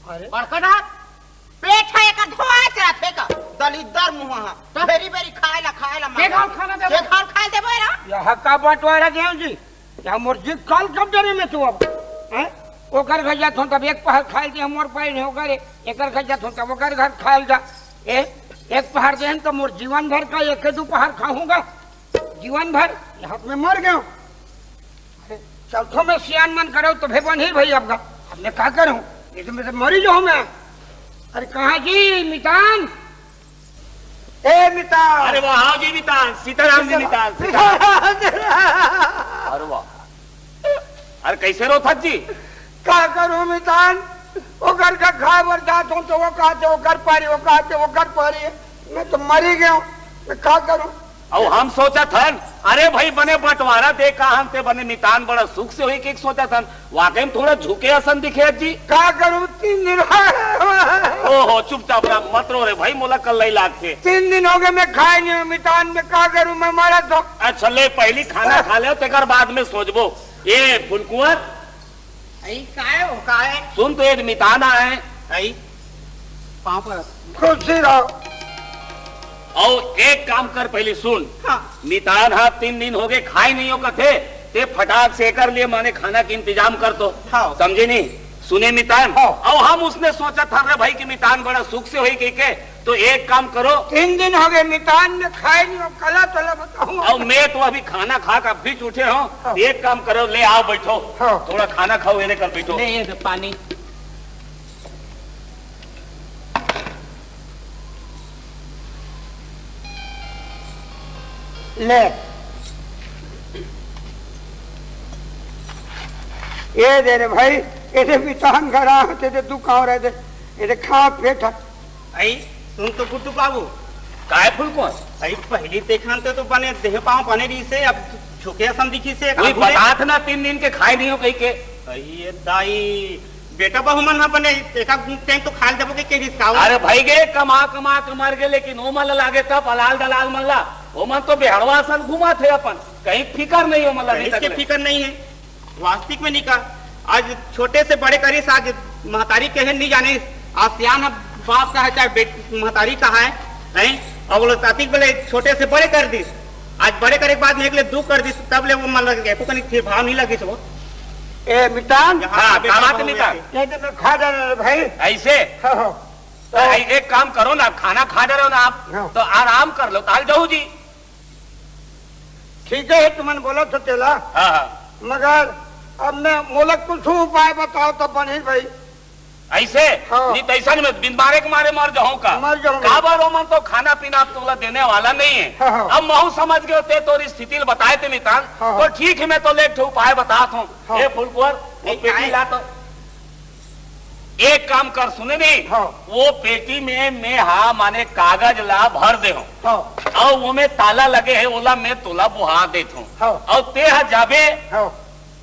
अरे। बड़का डाल। पेट हे एकर धोआ चलत हे का? दलिद्दर मुँह हा। तब? बेरी बेरी खाय ला, खाय ला के मांगा। घर खाना देबो? के घर खाय देबो एला? यह का बंटवारा देव जी? या मोर जी काल कब डरे में तू अब? हैं? ओकर घर जात हों तब एक पहर खाय दे, मोर पाई नहीं ओकर, एकर घर जात हों तब ओकर घर खाय ल जा। ए, एक पहर देहन त मोर जीवन भर का एक दू पहर खाहूँ गा। जीवन भर यहाँ मैं मर गेंव। अरे, चलथों मैं सियान मन करव तो भे बनही भाई अब का। अब मैं का करहूँ? ये तो मैं तो मरी जाहूँ मैं। अरे कहाँ जी मितान? ए मितान। अरे वाह, आओ जी मितान, सीताराम जी मितान, सीताराम। अरे वाह। अरे कइसे रोथस जी? का करहूँ मितान? ओकर का खाय बर जात हों तो ओ कहथे ओकर पारी, ओ कहथे ओकर पारी। मैं तो मरी गेंव, मैं का करहूँ? अउ हम सोचत हन, अरे भाई, बने बंटवारा दे का हन ते बने मितान बड़ा सुख से होही कहिके सोचत हन। वाकई में थोड़ा झुके असन दिखे जी। का करहूँ, तीन दिन हो गे। ओहो, चुपचाप रह, मत रो रे भाई, मोला कल्लई लागथे। तीन दिन हो गे, मैं खाय नहीं हँव मितान, मैं का करहूँ, मैं मरत हों। अच्छा ले, पहिली खाना खा ले, तेकर बाद में सोचबो। ए फुलकुँवर, अई, काय हो, काय? सुन तो, एक मितान आय। अई, पाँव परत। खुशी रहो। अउ एक काम कर, पहिली सुन। हाँ। मितान हा तीन दिन हो गे, खाय नहीं हो कथे, ते फटाक से एकर लिए माने खाना के इंतजाम कर तो। हाँ। समझे नहीं? सुने मितान? हाँ। अउ हम उसने सोचत हन रे भाई कि मितान बड़ा सुख से होही कहिके, तो एक काम करो। तीन दिन हो गे मितान, मैं खाय नहीं हँव, कला तला बताहूँ। अउ मैं तो अभी खाना खा के अभी उठे हँव। हाँ। एक काम करो, ले आओ, बैठो। हाँ। थोड़ा खाना खाओ, एदे कर बैठो। ले, ये दे पानी। ले। ये दे रे भाई, ये दे मितान घर आ, ते दे तू कहाँ रहे दे, ये दे खा पेट। अई, सुन तो गुड्डू बाबू। काय फुलकुँवर? अई, पहिली देखन ते तो बने देह पाँव बने रहिसे, अब झुके असन दिखिसे, कोई काबू ले। बतात ना तीन दिन के खाय नहीं हो कहिके। अई, ये दाई, बेटा बहू मन ह बने एका टाइम तो खाय ल देबो कहिके रिसकावत। अरे भाई गे, कमा कमा के मर गे, लेकिन ओमन ला लागे तब अलाल दलाल मन ला, ओमन तो बेहड़वा असन घूमत हे अपन, कहीं फिकर नहीं ओमन ला अभी तक ले। फिकर नहीं है। वास्तविक में नहीं का, आज छोटे से बड़े करिस, आज महतारी कहे नहीं जानिस, आज सियान ह बाप का है, चाहे बेट-, महतारी का है, हैं? अब वो लोग तातिक बोले छोटे से बड़े कर दिस, आज बड़े करे के बाद में एक ले दू कर दिस, तब ले वो मन लग गए, को कनी फिर भाव नहीं लगिस वो। ए, मितान। हाँ, का बात है, मितान? ये तो मैं खा डाला रे भाई। ऐसे? हाँ, हाँ। तो अरे, एक काम करो ना, खाना खा डरे हो ना आप, हाँ। तो आराम कर लो, ताल जाऊ जी। ठीक है, तुमन बोला तो तेला। हाँ, हाँ। मगर अब मैं मोला कुछ उपाय बताओ तो बनी भाई। ऐसे? हाँ। नहीं तो ऐसा नहीं, मैं बिन मारे के मारे मर जाऊँ का? मर जाऊँ। काबर ओमन तो खाना पीना अब तोला देने वाला नहीं है। हाँ, हाँ। अब महू समझ गए ते तोर स्थिति ल बताए ते मितान। हाँ, हाँ। तो ठीक है, मैं तो ले एक ठो उपाय बतात हूँ। हाँ। ए फुलकुवर, वो ए, पेटी आए। ला तो। एक काम कर, सुने नहीं? हाँ। वो पेटी में मैं हा माने कागज ला भर दे हूँ। हाँ। और वो में ताला लगे है, ओला मैं तोला बुहा देत हूँ। हाँ। और ते हा जाबे हाँ।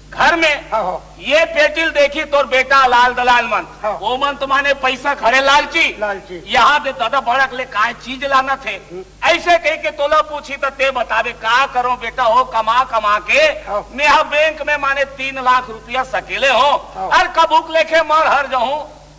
घर में, हाँ, हाँ। ये पेटी ल देखी तोर बेटा लाल दलाल मन, हाँ। वो मन तो माने पैसा खड़े लालची। लालची। यहाँ दे दादा बड़क ले काय चीज लाना थे। हम्म। ऐसे कह के तोला पूछी त ते बताबे, का करो बेटा हो, कमा कमा के हाँ। मैं हा बैंक में माने तीन लाख रुपया सकेले हो हाँ। और कबूक लेके मर हर जाऊं,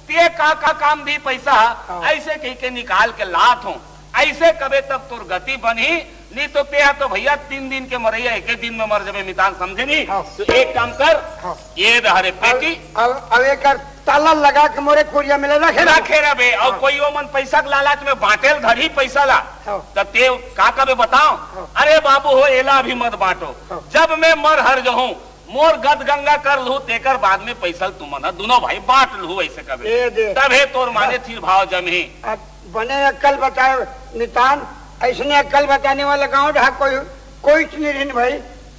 ते का का काम दी पैसा, हाँ। ऐसे कह के निकाल के लात हूँ। ऐसे कबे तब तोर गति बनही, नहीं तो ते हा तो भैया तीन दिन के मरैया एक दिन में मर जाबे मितान, समझे नहीं? हाँ। तो एक काम कर, हाँ। ये दे रे पेटी। अब, अब, अब एक ताला लगा के मोरे कुरिया में ले रखे रहे। रखे रहे बे, और हाँ। कोई ओमन पैसा के लालच में बांटेल धरी पैसा ला। हाँ। त ते का कबे बताओ? हाँ। अरे बाबू हो, एला अभी मत बांटो। हाँ। जब मैं मर हर जाऊं, मोर गद गंगा कर लूं, तेकर बाद में पैसा ल तुमन ह दुनो भाई बांट लूं, ऐसे कबे। ए दे। तभे तोर माने हाँ। थिर भाव जमही। अब बने अक्कल बताओ नितान, ऐसने अक्कल बताने वाला गांव ढाक कोई, कोई नहीं रहन भाई।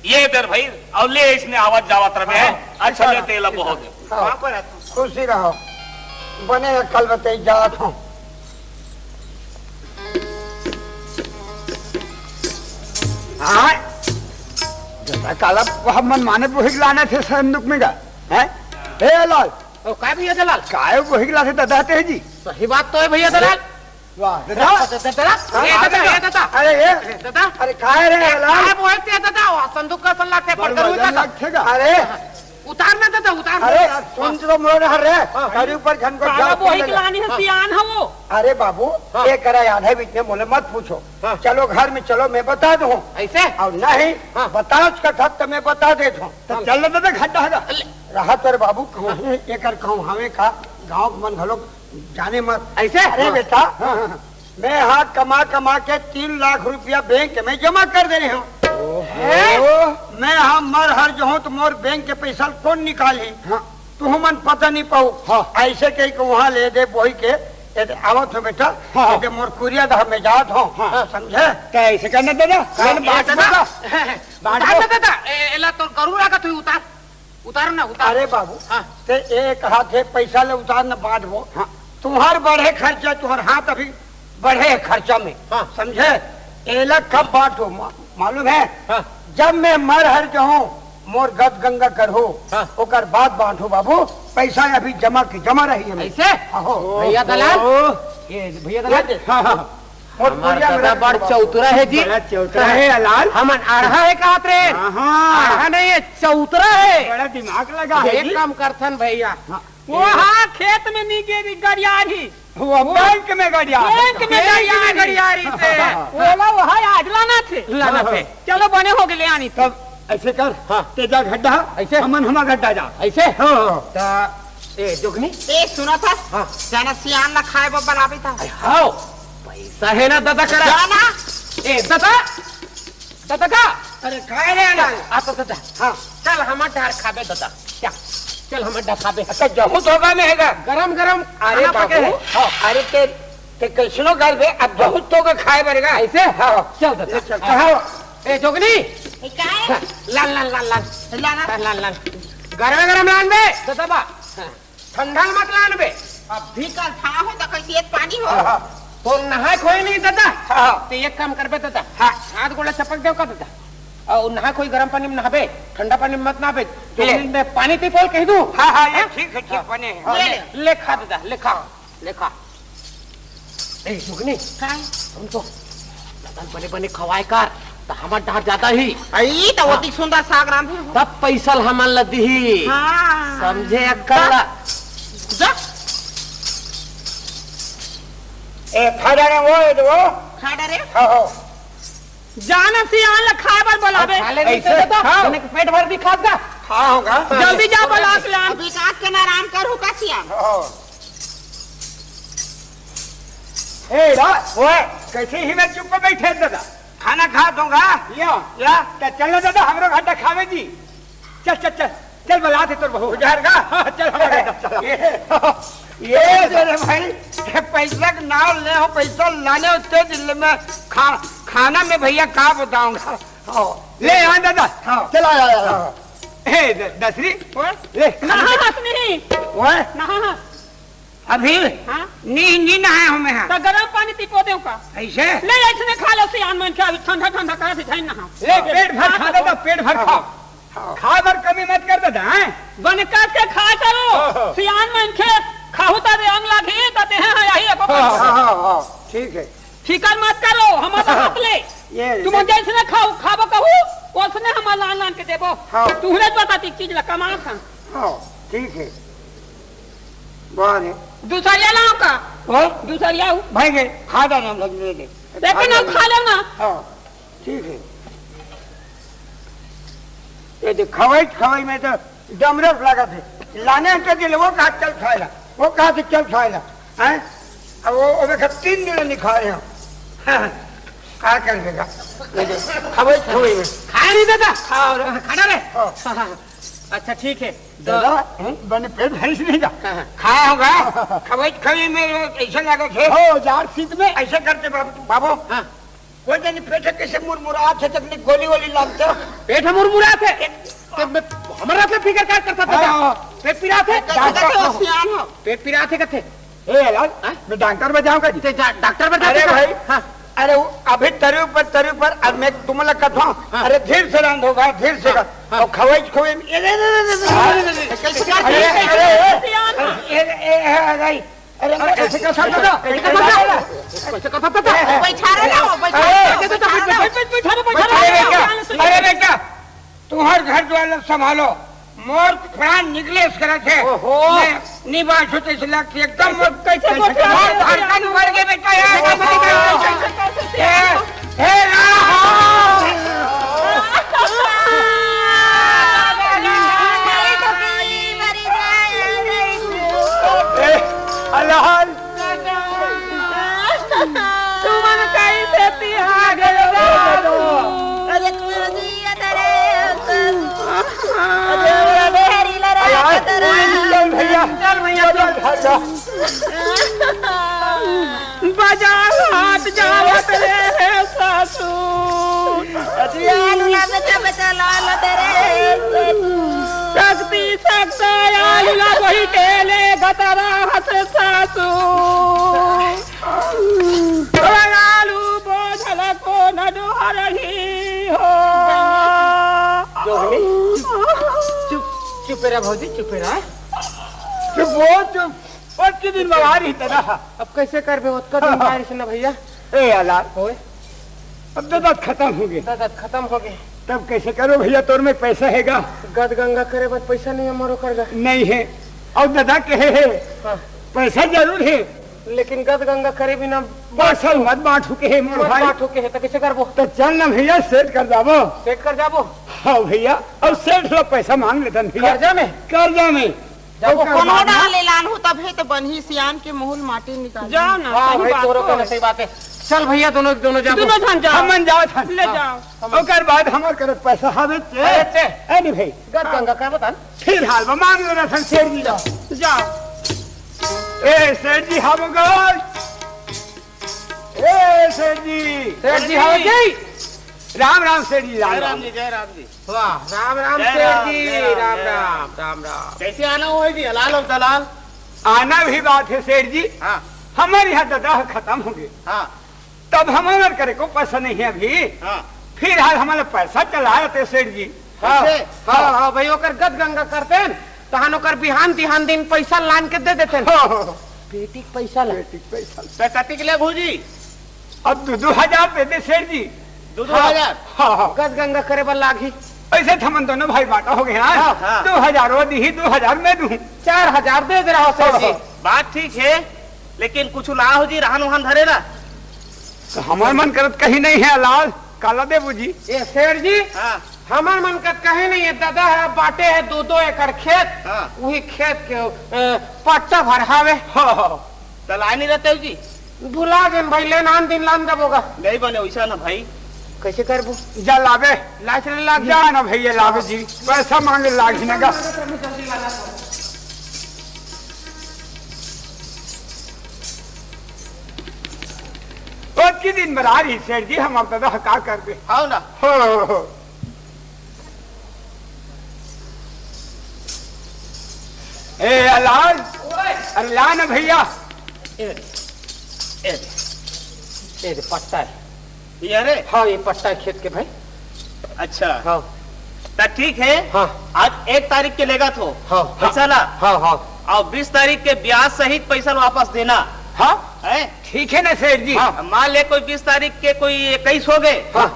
ये दे रे भाई, और ले इसने आवत जावत रहे हैं। हाँ, अच्छा, ले तेला बहुत है। हाँ, खुशी रहो। बने अक्कल बताई जात हूँ। हाँ, जदा काला हमन माने बोहिक लाना थे संदूक में का, हैं? ए लाल। ओ, काय भैया दलाल? काय बोहिक लाथे दादा ते जी? सही बात तो है भैया दलाल। वाह, दादा। दादा, दादा, हाँ, ए दादा, दादा। ए दादा। अरे, ए। ए दादा। अरे, काय रे, ए, लाल? काय बोहे ते दादा? वाह, संदूक का सल्ला ते बड़ पटकन वजन उतार। लगथे गा। अरे। उतार ना दादा, उतार ना। अरे, सुन तो मोर हर रे। हाँ, गाड़ी ऊपर झन को काला जाओ, बोही ले के ले। लानी है, हाँ। सियान है वो। अरे बाबू, हाँ। ये करा याद है, बीच में मोले मत पूछो। हाँ। चलो घर में चलो, मैं बता दूँ। ऐसे? और नहीं, हाँ। बताओ उसका था तो मैं बता देता हूँ। तो हाँ। चल ना दादा, खड्डा है ना। ले। रहा तो रे बाबू, कहूँ हाँ। ये कर कहूँ हमें का, गाँव के मन घलो जाने मत। ऐसे? अरे हाँ। बेटा, हाँ, हाँ, हाँ। मैं हा कमा कमा के तीन लाख रुपया बैंक में जमा कर दे रहे हूँ। ओहो। हैं? मैं हा मर हर जाहूँ तो मोर बैंक के पैसा ल कोन निकालही? हाँ। तुहू मन पता नहीं पाऊ। हाँ। ऐसे कही के वहाँ ले दे बोही के, ये दे आवत हो बेटा, हाँ। ये दे मोर कुरिया दहा मैं जात हूँ। हाँ। समझे? तो ऐसे करना दादा, हाँ, चल ये बांट दादा। दादा। बांट उतार दो। ना दादा, ए-, एला तो गरु लागत हुई, उतार। उतार ना, उतार। अरे बाबू, हाँ। ते एक हाथ है, पैसा ले उतार न बांटबो। हाँ। तुम्हार बढ़े खर्चा, तुम्हार हाथ अभी बढ़े है खर्चा में। हाँ। समझे? एला कब बांटो, मा-, मालूम है? हाँ। जब मैं मर हर जाऊं, मोर गद गंगा करहु, हाँ। ओकर बाद बांटो बाबू, पैसा अभी जमा के जमा रही है। ऐसे? आहो। भैया दलाल? ओहो। ये भैया दलाल? ये दे। हाँ, हाँ। मोर हमार कुरिया में दादा रख बड़ दो बाबू। चौतरा है जी। बड़ा चौतरा है, लाल। हमन आढ़ा है कहत रहे। हाँ, हाँ। आढ़ा नहीं है, चौतरा है। बड़ा दिमाग लगा है एक जी। काम करथन भैया। हाँ। वो हाँ, खेत में नी गिरी, गड़ियारी। वो बैंक में गड़ियारी। बैंक में बैंक में गड़ियारी। गड़ियारी से। हाँ। ओला वहाँ आज लाना थे। लाना थे। चलो बने हो गए, ले आनी थे। तब ऐसे कर, हाँ। ते जा गड्ढा, ऐसे? हमन हमा गड्ढा जा। ऐसे? हाँ, हाँ। ता, ए, जोगनी? ए, सुना था? हाँ। जाना सियान ला खाए बर बनावे था। अरे हाँ, पैसा है ना दादा करा। जाना। ए, दादा, दादा का? अरे, काय रे लाल? आ तो दादा। हाँ। चल, हमर डार खाबे दादा। चल, चल, हमर डार खाबे। अच्छा, जहूँ धोबा में हैगा? गरम, गरम अरे खाना पके बाबू, है। हाँ। अरे ते, ते कैसनो कर बे, अब जहूँ तो के खाए बरेगा। ऐसे? हाँ। चल दादा। ले चल, हाँ। कहाँ हो? ए, जोगनी। ए, काय? हाँ, लान, लान, लान, लान। लाना। लान, लान, लान। गरम, गरम लान बे, दादा बा। हाँ। ठंडा मत लान बे। अभी कल था हो तो कैसे एक पानी हो? हाँ, हाँ। तो नहाए खोए नहीं दादा। हाँ। तो एक काम करबे दादा। हाँ। हाथ गोड़ा चपक देव का दादा? और नहाए खोए गरम पानी में नहाबे, ठंडा पानी में मत नहाबे। तो ले। मैं पानी पी बोल कह दूँ? हाँ, हाँ, ये हाँ? ठीक है, ठीक हाँ। बने हैं। हाँ, ले, ले। ले खा दादा, ले खा, ले खा। ए, सुगनी। काय? सुन तो, दादा बने बने खवाए कर, त हमर डार जादा ही। आई, त हाँ। ओतिक सुंदर साग रांधे हो। तब पैसा ल हमन ल दिही। हाँ। समझे अक्कल ला। जा। ए, खा डारे वो, ए, वो। खा डारे? हाँ, हाँ। जाना सियान ल खाए बर बोलाबे। खा ले नहीं ऐसे? तो हाँ। तने के पेट भर दिखा दा। हाँ, होगा। जल्दी जा, बलास लान। अभी काट के ना आराम करू का सियान। हाँ। ए, रा, ओए, कैसे ही मैं चुप बैठे दादा? खाना खा दूंगा। या। या। त चल ना दादा, हमरो घर खावे जी। चल, चल, चल। चल, बलाथे तोर बहू। उधार का? हाँ, चल, हमरो घर चल। ये, ये जो रे भाई, ये पैसा के नाम ले हो, पैसा लाने होते दिल में खा-, खाना में भैया का बताऊंगा? हाँ। ले, आ दादा। हाँ। चल, आ, आ, आ, आ। हे, द-, दसरी, ओए। ले। नहा हस नहीं। ओए। नहा हस। अभी? हाँ। नी, नी नहाया हूँ मैं, हाँ। तो गरम पानी तिपो देव का? ऐसे? ले, ऐसने खा लो, सियान मन के अभी ठंडा, ठंडा कहा से जाइन नहा। ले, पेट भर खा दादा, पेट भर खा। हाँ। खा बर कमी मत कर दादा, हैं? बन करके खा करो। हाँ, हाँ। सियान मन के खाहू ता दे अंग लागी, ता ते हैं, हाँ, यही एको हाँ, हाँ, हाँ, हाँ, ठीक है। फिकर मत करो, हमारा हाथ ले। ये तुम जैसने खाओ, खाबो कहू, ओसने हम लान लान के देबो। हाँ। तुहरे पता ती चीज ला कमा खान। हाँ, ठीक है। बाहर है। दूसरिया लाओ का? हाँ? दूसरिया हो। भाई के खा डाल हम लोग ले दे। लेकिन खा अब डाल। खा लेना। हाँ, ठीक है। ये देख, खवाई, खवाई में तो डमरस लागत है। लाने के दिल वो कहा चल खाए ला, वो कहा से चल खाए ला, हैं? अब वो, वो देखा तीन दिन नहीं खा रहे हो। का कर देगा? ये देख, खवाई, खवाई में। खाए नहीं देता? खाओ रे। खाना रे। हाँ। अच्छा, ठीक है। तो दादा, हैं? बने पेट भैंस नहीं जा। हाँ, हाँ। खाया होगा। खवाई, खवाई में वो ऐसे लागत है। हो, जाड़ शीत में। ऐसे करते बाबू, बाबू। हाँ। कोई नहीं, पेट कैसे मुरमुरात है, तकनी गोली वोली लागते हो? पेट मुरमुरात है? ते मैं, हमारा से फिकर का करता था? हाँ। पेट पिरात है? डॉक्टर कथे हो, सियान हो। पेट पिरात है कथे? ए, लाल, हाँ? मैं डॉक्टर बजाऊंगा जी। ते जा, डॉक्टर बजा अरे देगा? भाई, हाँ। अरे वो अभी तरी ऊपर, तरी ऊपर, अब मैं तुम लोग कथा, हाँ। अरे धीर से रांध होगा, धीर से हाँ, कर। हाँ। और खवाई, खवाई, ए, ए, ए, ए, ए, कैसे अरे, अरे, ए, सियान हो। ए, ए, ए, ए, ए, अरे, अरे, कैसे कर सकता था? कैसे कर सकता था? कैसे कर सकता था? बैठा रहे ना, वो बैठा रहे। अरे, बैठा रहे, बैठा रहे। अरे बेटा, अरे बेटा, तुम्हार घर द्वार लोग संभालो, मोर प्राण निकले इस तरह से। ओहो। मैं नहीं बात होते इस लाख से एकदम कैसे, कैसे, कैसे, कैसे? मोर धड़कन बढ़ गए बेटा यार। कैसे, कैसे, कैसे? ए, हे राम! ए, हलाल! तुमन कइसे तिहा गए बाबू? अरे, अरे, अरे, अरे, अरे, हरी ला अरे, राम अरे, तेरा। चल भैया, चल भैया, चल, चल। बाजार हाट जावत रहे ससुर। लाल ला बेटा, बेटा, लाल तेरे ससुर। शक्ति, शक्ति, आलू ला वही तेले गतरा हस ससुर। आलू बोझल को न डोहरही हो। चुप, चुप रह भौजी, चुप रह। चुप हो, चुप। पच्चीस दिन में आ रही तना। अब कैसे करबे? ओतका दिन बारिश ना भैया। ए यार, होए? अब ददत खत्म हो गए। ददत खत्म हो गए। तब कैसे करो भैया, तोर में पैसा हैगा? गद गंगा करे बर पैसा नहीं है मोरो करगा। नहीं है। और दादा कहे है, हाँ। पैसा जरूर है। लेकिन गद गंगा करे बिना पैसा मत बांटू के है मोर मत भाई। बांटू के है, तो कैसे करबो? तो चल ना भैया, सेठ कर जाबो। सेठ कर जाबो? हाँ भैया, और सेठ लोग पैसा मांग लेतन भैया। कर्जा में? कर्जा में। जाबो। ओकर कोनो बाद ना डाले लानहू तभे तो बनही, सियान के मुहुल माटी निकाल। जाओ ना, हाँ सही भाई, बात तोरो तो कहना है। सही बात है। चल भैया, दोनों, दोनों जाबो। दोनों झन जाओ। हमन जाओ थन। ले हाँ। जाओ। ओकर बाद हमर करत पैसा हवे ते। अरे ते। ए नहीं भाई। गद गंगा कर बता। फिर हाल में मांग लेना थन सेठ जी ला। जाओ। ए सेठ जी, हम गए। ए सेठ जी। सेठ जी, हाँ जी। राम राम सेठ जी, राम जय राम राम। जी, जय राम जी। वाह, राम राम जय सेठ राम, जी, जय राम, राम जय राम, राम। राम राम। कैसे आना हुआ जी, हलाल और दलाल? आना भी बात है सेठ जी। हाँ। हमारे यहाँ ददा खत्म हो गए। हाँ। तब हमारे करे को पैसा नहीं है अभी। हाँ। फिर हाल हमारे पैसा चला आते सेठ जी। हाँ, कैसे? हाँ, हाँ भाई, ओकर गद गंगा करते हैं, तहन ओकर बिहान तिहान दिन पैसा लान के दे देते हैं। हाँ, हाँ, हाँ। पेटी के पैसा ला। पेटी के पैसा। तो कतिक ले भौजी? अब दो, दो हजार दे दे सेठ जी। दो, दो हजार? हाँ, हाँ। गद गंगा करे बर लागही। ऐसे तो हमन दोनों भाई बांटा हो गए, हाँ? हाँ, हाँ। दो हजार वो दी, दो हजार मैं दूँ। चार हजार दे दे रहा हो सेठ जी। हाँ, हाँ। बात ठीक है, लेकिन कुछ ला हो जी, रहन वहन धरे ना। तो हमार मन करत कहीं नहीं है लाल, काला देबू जी। ये सेठ जी, हाँ। हमर मन का कहे नहीं है, दादा है, बांटे है दो दो एकड़ खेत, हाँ। वही खेत के अ, पट्टा भर हावे। हो, हो। त लाए नहीं रहते हो जी? भुला गेन भाई, ले नान दिन लान देबो गा। नहीं बने वैसा ना भाई। कैसे करबो? जा लाबे। लाच ले लाग जा ना भैया, लाबे जी। पैसा मांगे लागी ना गा। ओतकी दिन बरार ही सेठ जी, हम अब दादा का करबे? हाव ना। हो, हो, हो। ए, अलाल, ओए। अरे ला ना भैया। ए, ए, ए, पट्टा है। ये रे? हाँ, ये पट्टा है खेत के भाई। अच्छा। हाँ। त ठीक है। हाँ। आज एक तारीख के लेगा तो हाँ, हाँ। पैसा ला। हाँ, हाँ। और बीस तारीख के ब्याज सहित पैसा वापस देना। हाँ। है? ठीक है ना सेठ जी? हाँ। मान ले कोई बीस तारीख के कोई इक्कीस हो गए। हाँ।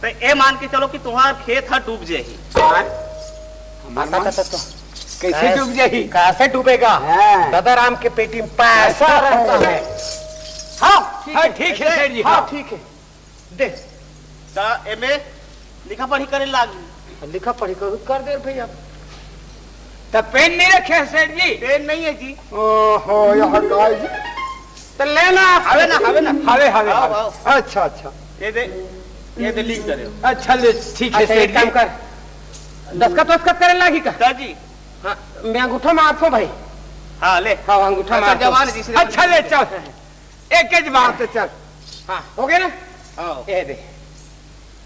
तो ये मान के चलो कि तुम्हारा खेत हा डूब जाही। हाँ? हमार मान? कैसे डूब जाही? कैसे डूबेगा? हाँ। दादा राम के पेटी में पैसा रहता है। हाँ, ठीक हाँ, है। ठीक है सेठ जी, हाँ, हाँ। ठीक है। दे। ता एमे लिखा पढ़ी करे लाग। लिखा पढ़ी कर, कर दे भैया। त पेन नहीं रखे हैं सेठ जी? पेन नहीं है जी। ओहो, यह गाय जी। त लेना। हवे ना, हवे ना। हवे, हवे, आओ, हवे। आओ। अच्छा, अच्छा। ये दे, ये दे लिख दे रहे हो। अच्छा, ले, ठीक है अच्छा, सेठ एक काम जी। कर, दस्तखत वस्तखत करे लागी का? ता जी। हाँ, मैं अंगूठा मारतो भाई। हाँ, ले। हाँ, अंगूठा अच्छा, मारतो। जवान जी, इसलिए अच्छा, ले, चल। एक ही बात है, चल। हाँ, हो गया ना? हाँ। ये दे।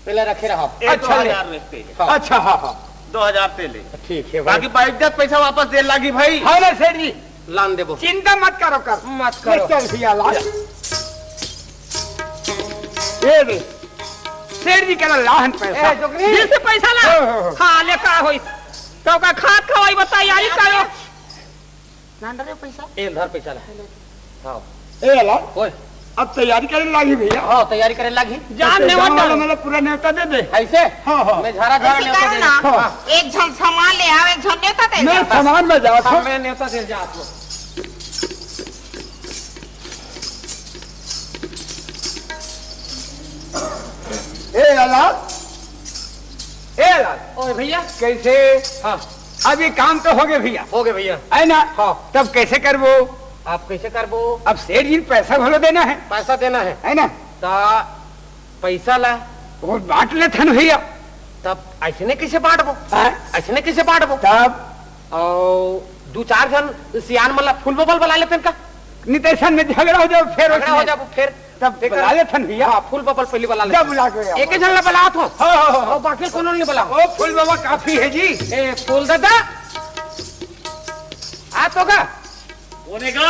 पहले रखे रहो। ये अच्छा, ले। दो हजार रखते हैं। हाँ। अच्छा, हाँ, हाँ। दो हजार ते ले। ठीक है भाई। बाकी बाइज्जत पैसा वापस दे लागी भाई। हाँ ना सेठ जी। लान देबो। चिंता मत करो कर। मत करो। ले चल भैया, ला। ये दे। सेठ जी करा लाहन पैसा। ए, जोगनी। दिल से पैसा ला। हाँ, हाँ, हाँ। हाँ, ले का होई? तो का खात खवाई बताई, यारी करो। लान रे पैसा। ए, धर पैसा ला। हाँ। ए, अलाल। ओए। अब तैयारी करे लागी भैया। हाँ, तैयारी करे लागी। जान तो नेवता। जान वाला मतलब पूरा नेवता दे दे। ऐसे? हाँ, हाँ। मैं झारा झारा ऐसे नेवता करो दे ना। हाँ। एक झन सामान ले आओ, एक झन नेवता दे मैं दे। सामान में जाओ, हाँ, हाँ। मैं नेवता दे जात हूँ। ए अलाल, ए अलाल। ओए भैया। कैसे? हाँ। अब ये काम तो हो गए भैया। हो गए भैया। है ना? हाँ। तब कैसे करबो? आप कैसे करबो? अब सेठ जी ने पैसा घलो देना है। पैसा देना है। है ना? ता पैसा ला। वो बांट लेथन भैया। तब ऐसे ने कैसे बांटबो? हाँ? ऐसे ने कैसे बांटबो? तब? और दो चार झन सियान मन ला फूल बबल बला लेथन का? नितेशन में झगड़ा हो जाओ, फिर झगड़ा हो उसमें। जाबो, फिर तब फिर बुला लेथन भैया। हाँ, फूल बबल पहले बुला ले। जब बुला के आओ। एक ही झन ला बुलात हो। हाँ, हाँ, हाँ। और बाकी कोनो नहीं बुलाओ। ओ, फूल बाबा काफी है जी। ए, फूल दादा। आ तो का? कोने का?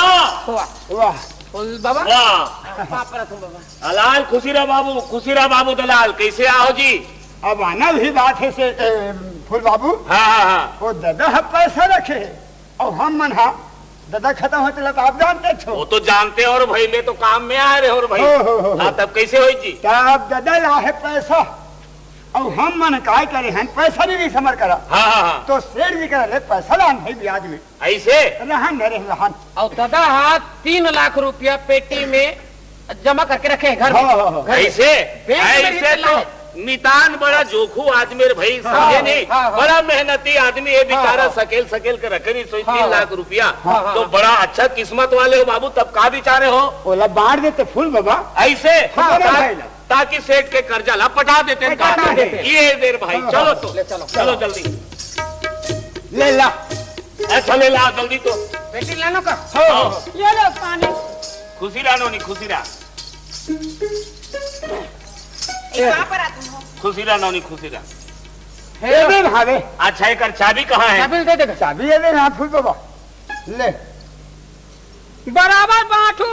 वाह। वाह। फूल बाबा। वाह। पाप रखो बाबा। अलाल खुशी रहा बाबू, खुशी रहा बाबू दलाल, कैसे आओ जी? अब आना भी बात है से, ए, फूल बाबू। हाँ, हाँ, हाँ। वो दादा हम पैसा रखे। अउ हम मन हा ददा खतम होत ला त आप जानते छो। वो तो जानते हो रे भाई, मैं तो काम में आए रहे हो रे भाई। हो, हो, हो, हो। हाँ, तब कैसे होई जी? तब ददा ला है पैसा, अउ हम मन काय करे हन, पैसा भी नहीं समर करा। हाँ, हाँ, हाँ। तो सेठ जी करा ले पैसा लान भाई ब्याज में। ऐसे? रहन दे रे, रहन। अउ ददा हा तीन लाख रुपया पेटी में जमा करके रखे हैं घर में। हाँ, हाँ, हाँ। घर में। ऐसे, बैंक में भी ऐसे तो लाए। नितान बड़ा जोखू आदमी रे भाई, हाँ, समझे नहीं? हाँ, हाँ। बड़ा मेहनती आदमी है, हाँ, बेचारा हाँ। सकेल, सकेल के रखे रही, सोई हाँ, तीन हाँ। लाख रुपया। हाँ, हाँ। तो बड़ा अच्छा किस्मत वाले हो बाबू, तब का बिचारे हो? ओला बांट देते फूल बाबा। ऐसे? हाँ, ता-, भाई ना। ताकि सेठ के कर्जा ला पटा देते हैं, पटा का? देते। ये देर भाई, हाँ, चलो हाँ, तो। ले चलो, चलो चलो। जल्दी। ले ला। अच्छा, ले ला, जल्दी तो। बेटी लानो का? हाँ, हाँ। ये लो पानी। खुशी रहा नोनी, खुशी रहा। ये कहाँ पर आते हो? खुशी रहा नोनी, खुशी रहा। हे। ये दे भावे। अच्छा, एकर चाबी कहाँ है? चाबी दे दे। चाबी ये दे ना, फूल बाबा। ले। बराबर बांटू।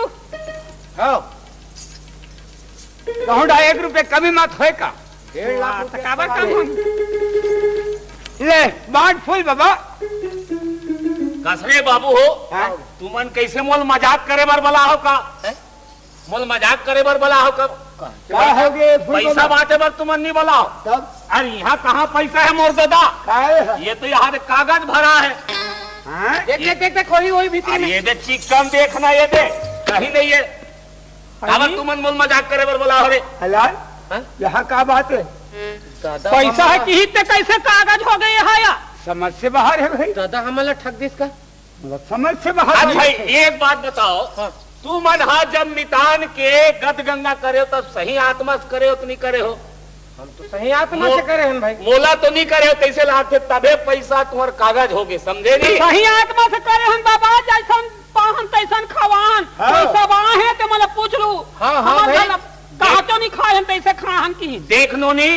हाँ। कहूँ ढाई एक रुपये कमी मत होए का? डेढ़ लाख वाह, रुपया तो काबर कम कमाए। होई? ले, बांट फूल बाबा। कसरे बाबू हो, हाँ? तुमन कैसे मोल मजाक करे बर बला हो का? हैं? मोल मजाक करे बर बला हो का? का हो गे फूल पैसा बाबा? बांटे बर तुमन नहीं बला हो। तब? अरे यहाँ कहाँ पैसा है मोर दादा? काहे है? ये तो यहाँ पे कागज भरा है। हाँ? देख, ये देख, देख, देख, वही, वही भीतरी अरे में। ये दे चिक्कम देखना, ये दे। कहीं नहीं है। काबर अरे? तुमन मोल मजाक करे बर बला हो रे? हलाल, हाँ? यहाँ का बात है? दादा, पैसा ह हमला किही ते कइसे कागज हो गे हे या? समझ से बाहर हे भाई। दादा, हमला ठग दिस का? मतलब, समझ से बाहर अच्छा, हे। एक बात बताओ, हाँ। तुमन हा जब मितान के गद गंगा करे हो, तब सही आत्मा से करे हो तो नहीं करे हो? हम तो सही आत्मा से करे हन भाई। मोला तो नहीं करे हो, कइसे लागथे? तभे पैसा तुम्हर कागज हो गे, समझे नहीं? सही आत्मा से करे हन बाबा, जइसन पाहन तइसन खवान। हाँ। पैसा बड़ा हे ते मोला पूछ लू। हाँ, हाँ हमर भाई। घर कहाँ तो नहीं खाए हन, तइसे खाहन की। देख नोनी,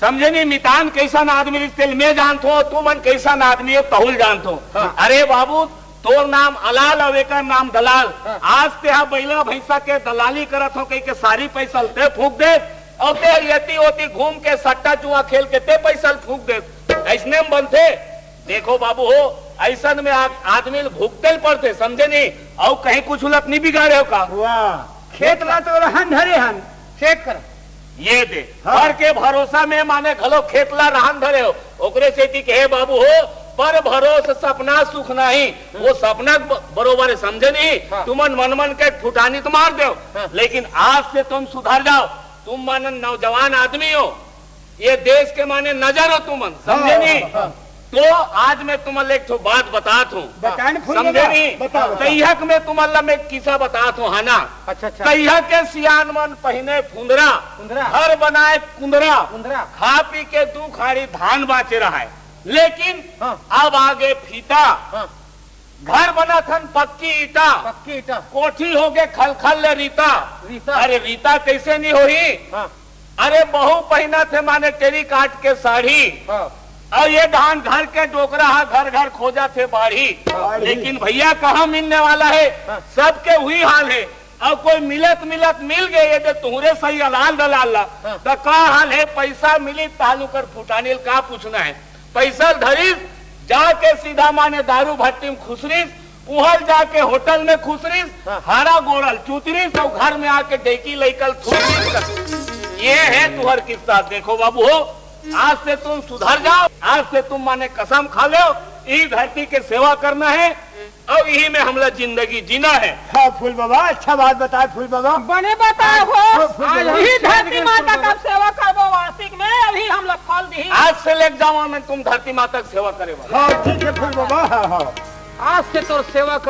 समझे नहीं, मितान कइसन आदमी रिहिस तेला मैं जानथों, तुमन कइसन आदमी हो तहू ल जानथों। हाँ। अरे बाबू, तोर नाम अलाल अउ एकर नाम दलाल। हाँ। आज तेहा बइला भइसा के दलाली करत हो कहिके सारी पैसा ल ते फूंक दे, अउ ते एती ओती घूम के सट्टा जुआ खेल के ते पैसा ल फूंक दे, अइसने म बनथे? देखो बाबू हो, अइसन में आ-, आदमी ल भुगते ल पड़थे, समझे नहीं? अउ कहीं कुछ ल त नहीं बिगाड़े हो का? वाह, खेत ला तो रहन धरे हन। खेत कर। ये दे, हाँ। पर के भरोसा में माने घलो खेत ला रहन धरे हो, ओकरे सेती कहे बाबू हो, पर भरोस सपना सुख नाही, वो सपना ब-, बरोबर हे, समझे नहीं? हाँ। तुमन मन मन के फुटानी तो मार देव, हाँ। लेकिन आज से तुम सुधर जाओ, तुम माने नौजवान आदमी हो, ये देश के माने नजर हो तुमन, समझे हाँ, नहीं? हाँ। तो आज मैं तुमन ले एक ठो बात बतात हूँ। बताएं फूल समझे बाबा, नहीं? बता, बता। कइहक मैं तुमन ला मैं किस्सा बतात हूँ, है ना? अच्छा, अच्छा। कइहक के सियान मन पहिने फुंदरा, फुंदरा। घर बनाए कुंदरा, कुंदरा। खा पी के दू खाड़ी धान बाचे रहाय, लेकिन हाँ। अब आगे फीता। हाँ। घर बनाथन पक्की ईटा, पक्की ईटा। कोठी होगे खलखल ले रीता। रीता। अरे रीता कइसे नहीं होही? हाँ। अरे बहू पहिनथे माने टेरी काट के साड़ी। हाँ। अउ ये धान घर के डोकरा हा घर घर खोजथे बाड़ी। हाँ। लेकिन भइया कहाँ मिलने वाला हे? हाँ। सबके उही हाल हे। अउ कोई मिलत मिलत मिल गे, ये दे तुहरे सही अलाल दलाल ला। हाँ। त का हाल हे? पैसा मिली तालू कर फुटानी ल का पूछना हे? पैसा धरिस, जाके सीधा माने दारू भट्टी में खुसरिस, उहल जाके होटल में खुसरिस, हाँ। हारा गोड़ल चुतरिस, अउ घर में आके डेकी लइकल थुतरिस। ये हे तुहर किस्सा। देखो बाबू हो, आज से तुम सुधर जाओ, आज से तुम माने कसम खा लो, इही धरती के सेवा करना हे, अउ इही में हमला जिंदगी जीना हे। हाँ फूल बाबा, अच्छा बात बताए फूल बाबा। बने बताए हो, हाँ, फूल बाबा। इही धरती माता का सेवा करबो वार्षिक में, अभी हमला फल दिही। आज से लेके जावा मैं तुम धरती माता के सेवा करे वाला। हाँ ठीक हे फूल बाबा, हाँ हाँ। आज से तोर सेवा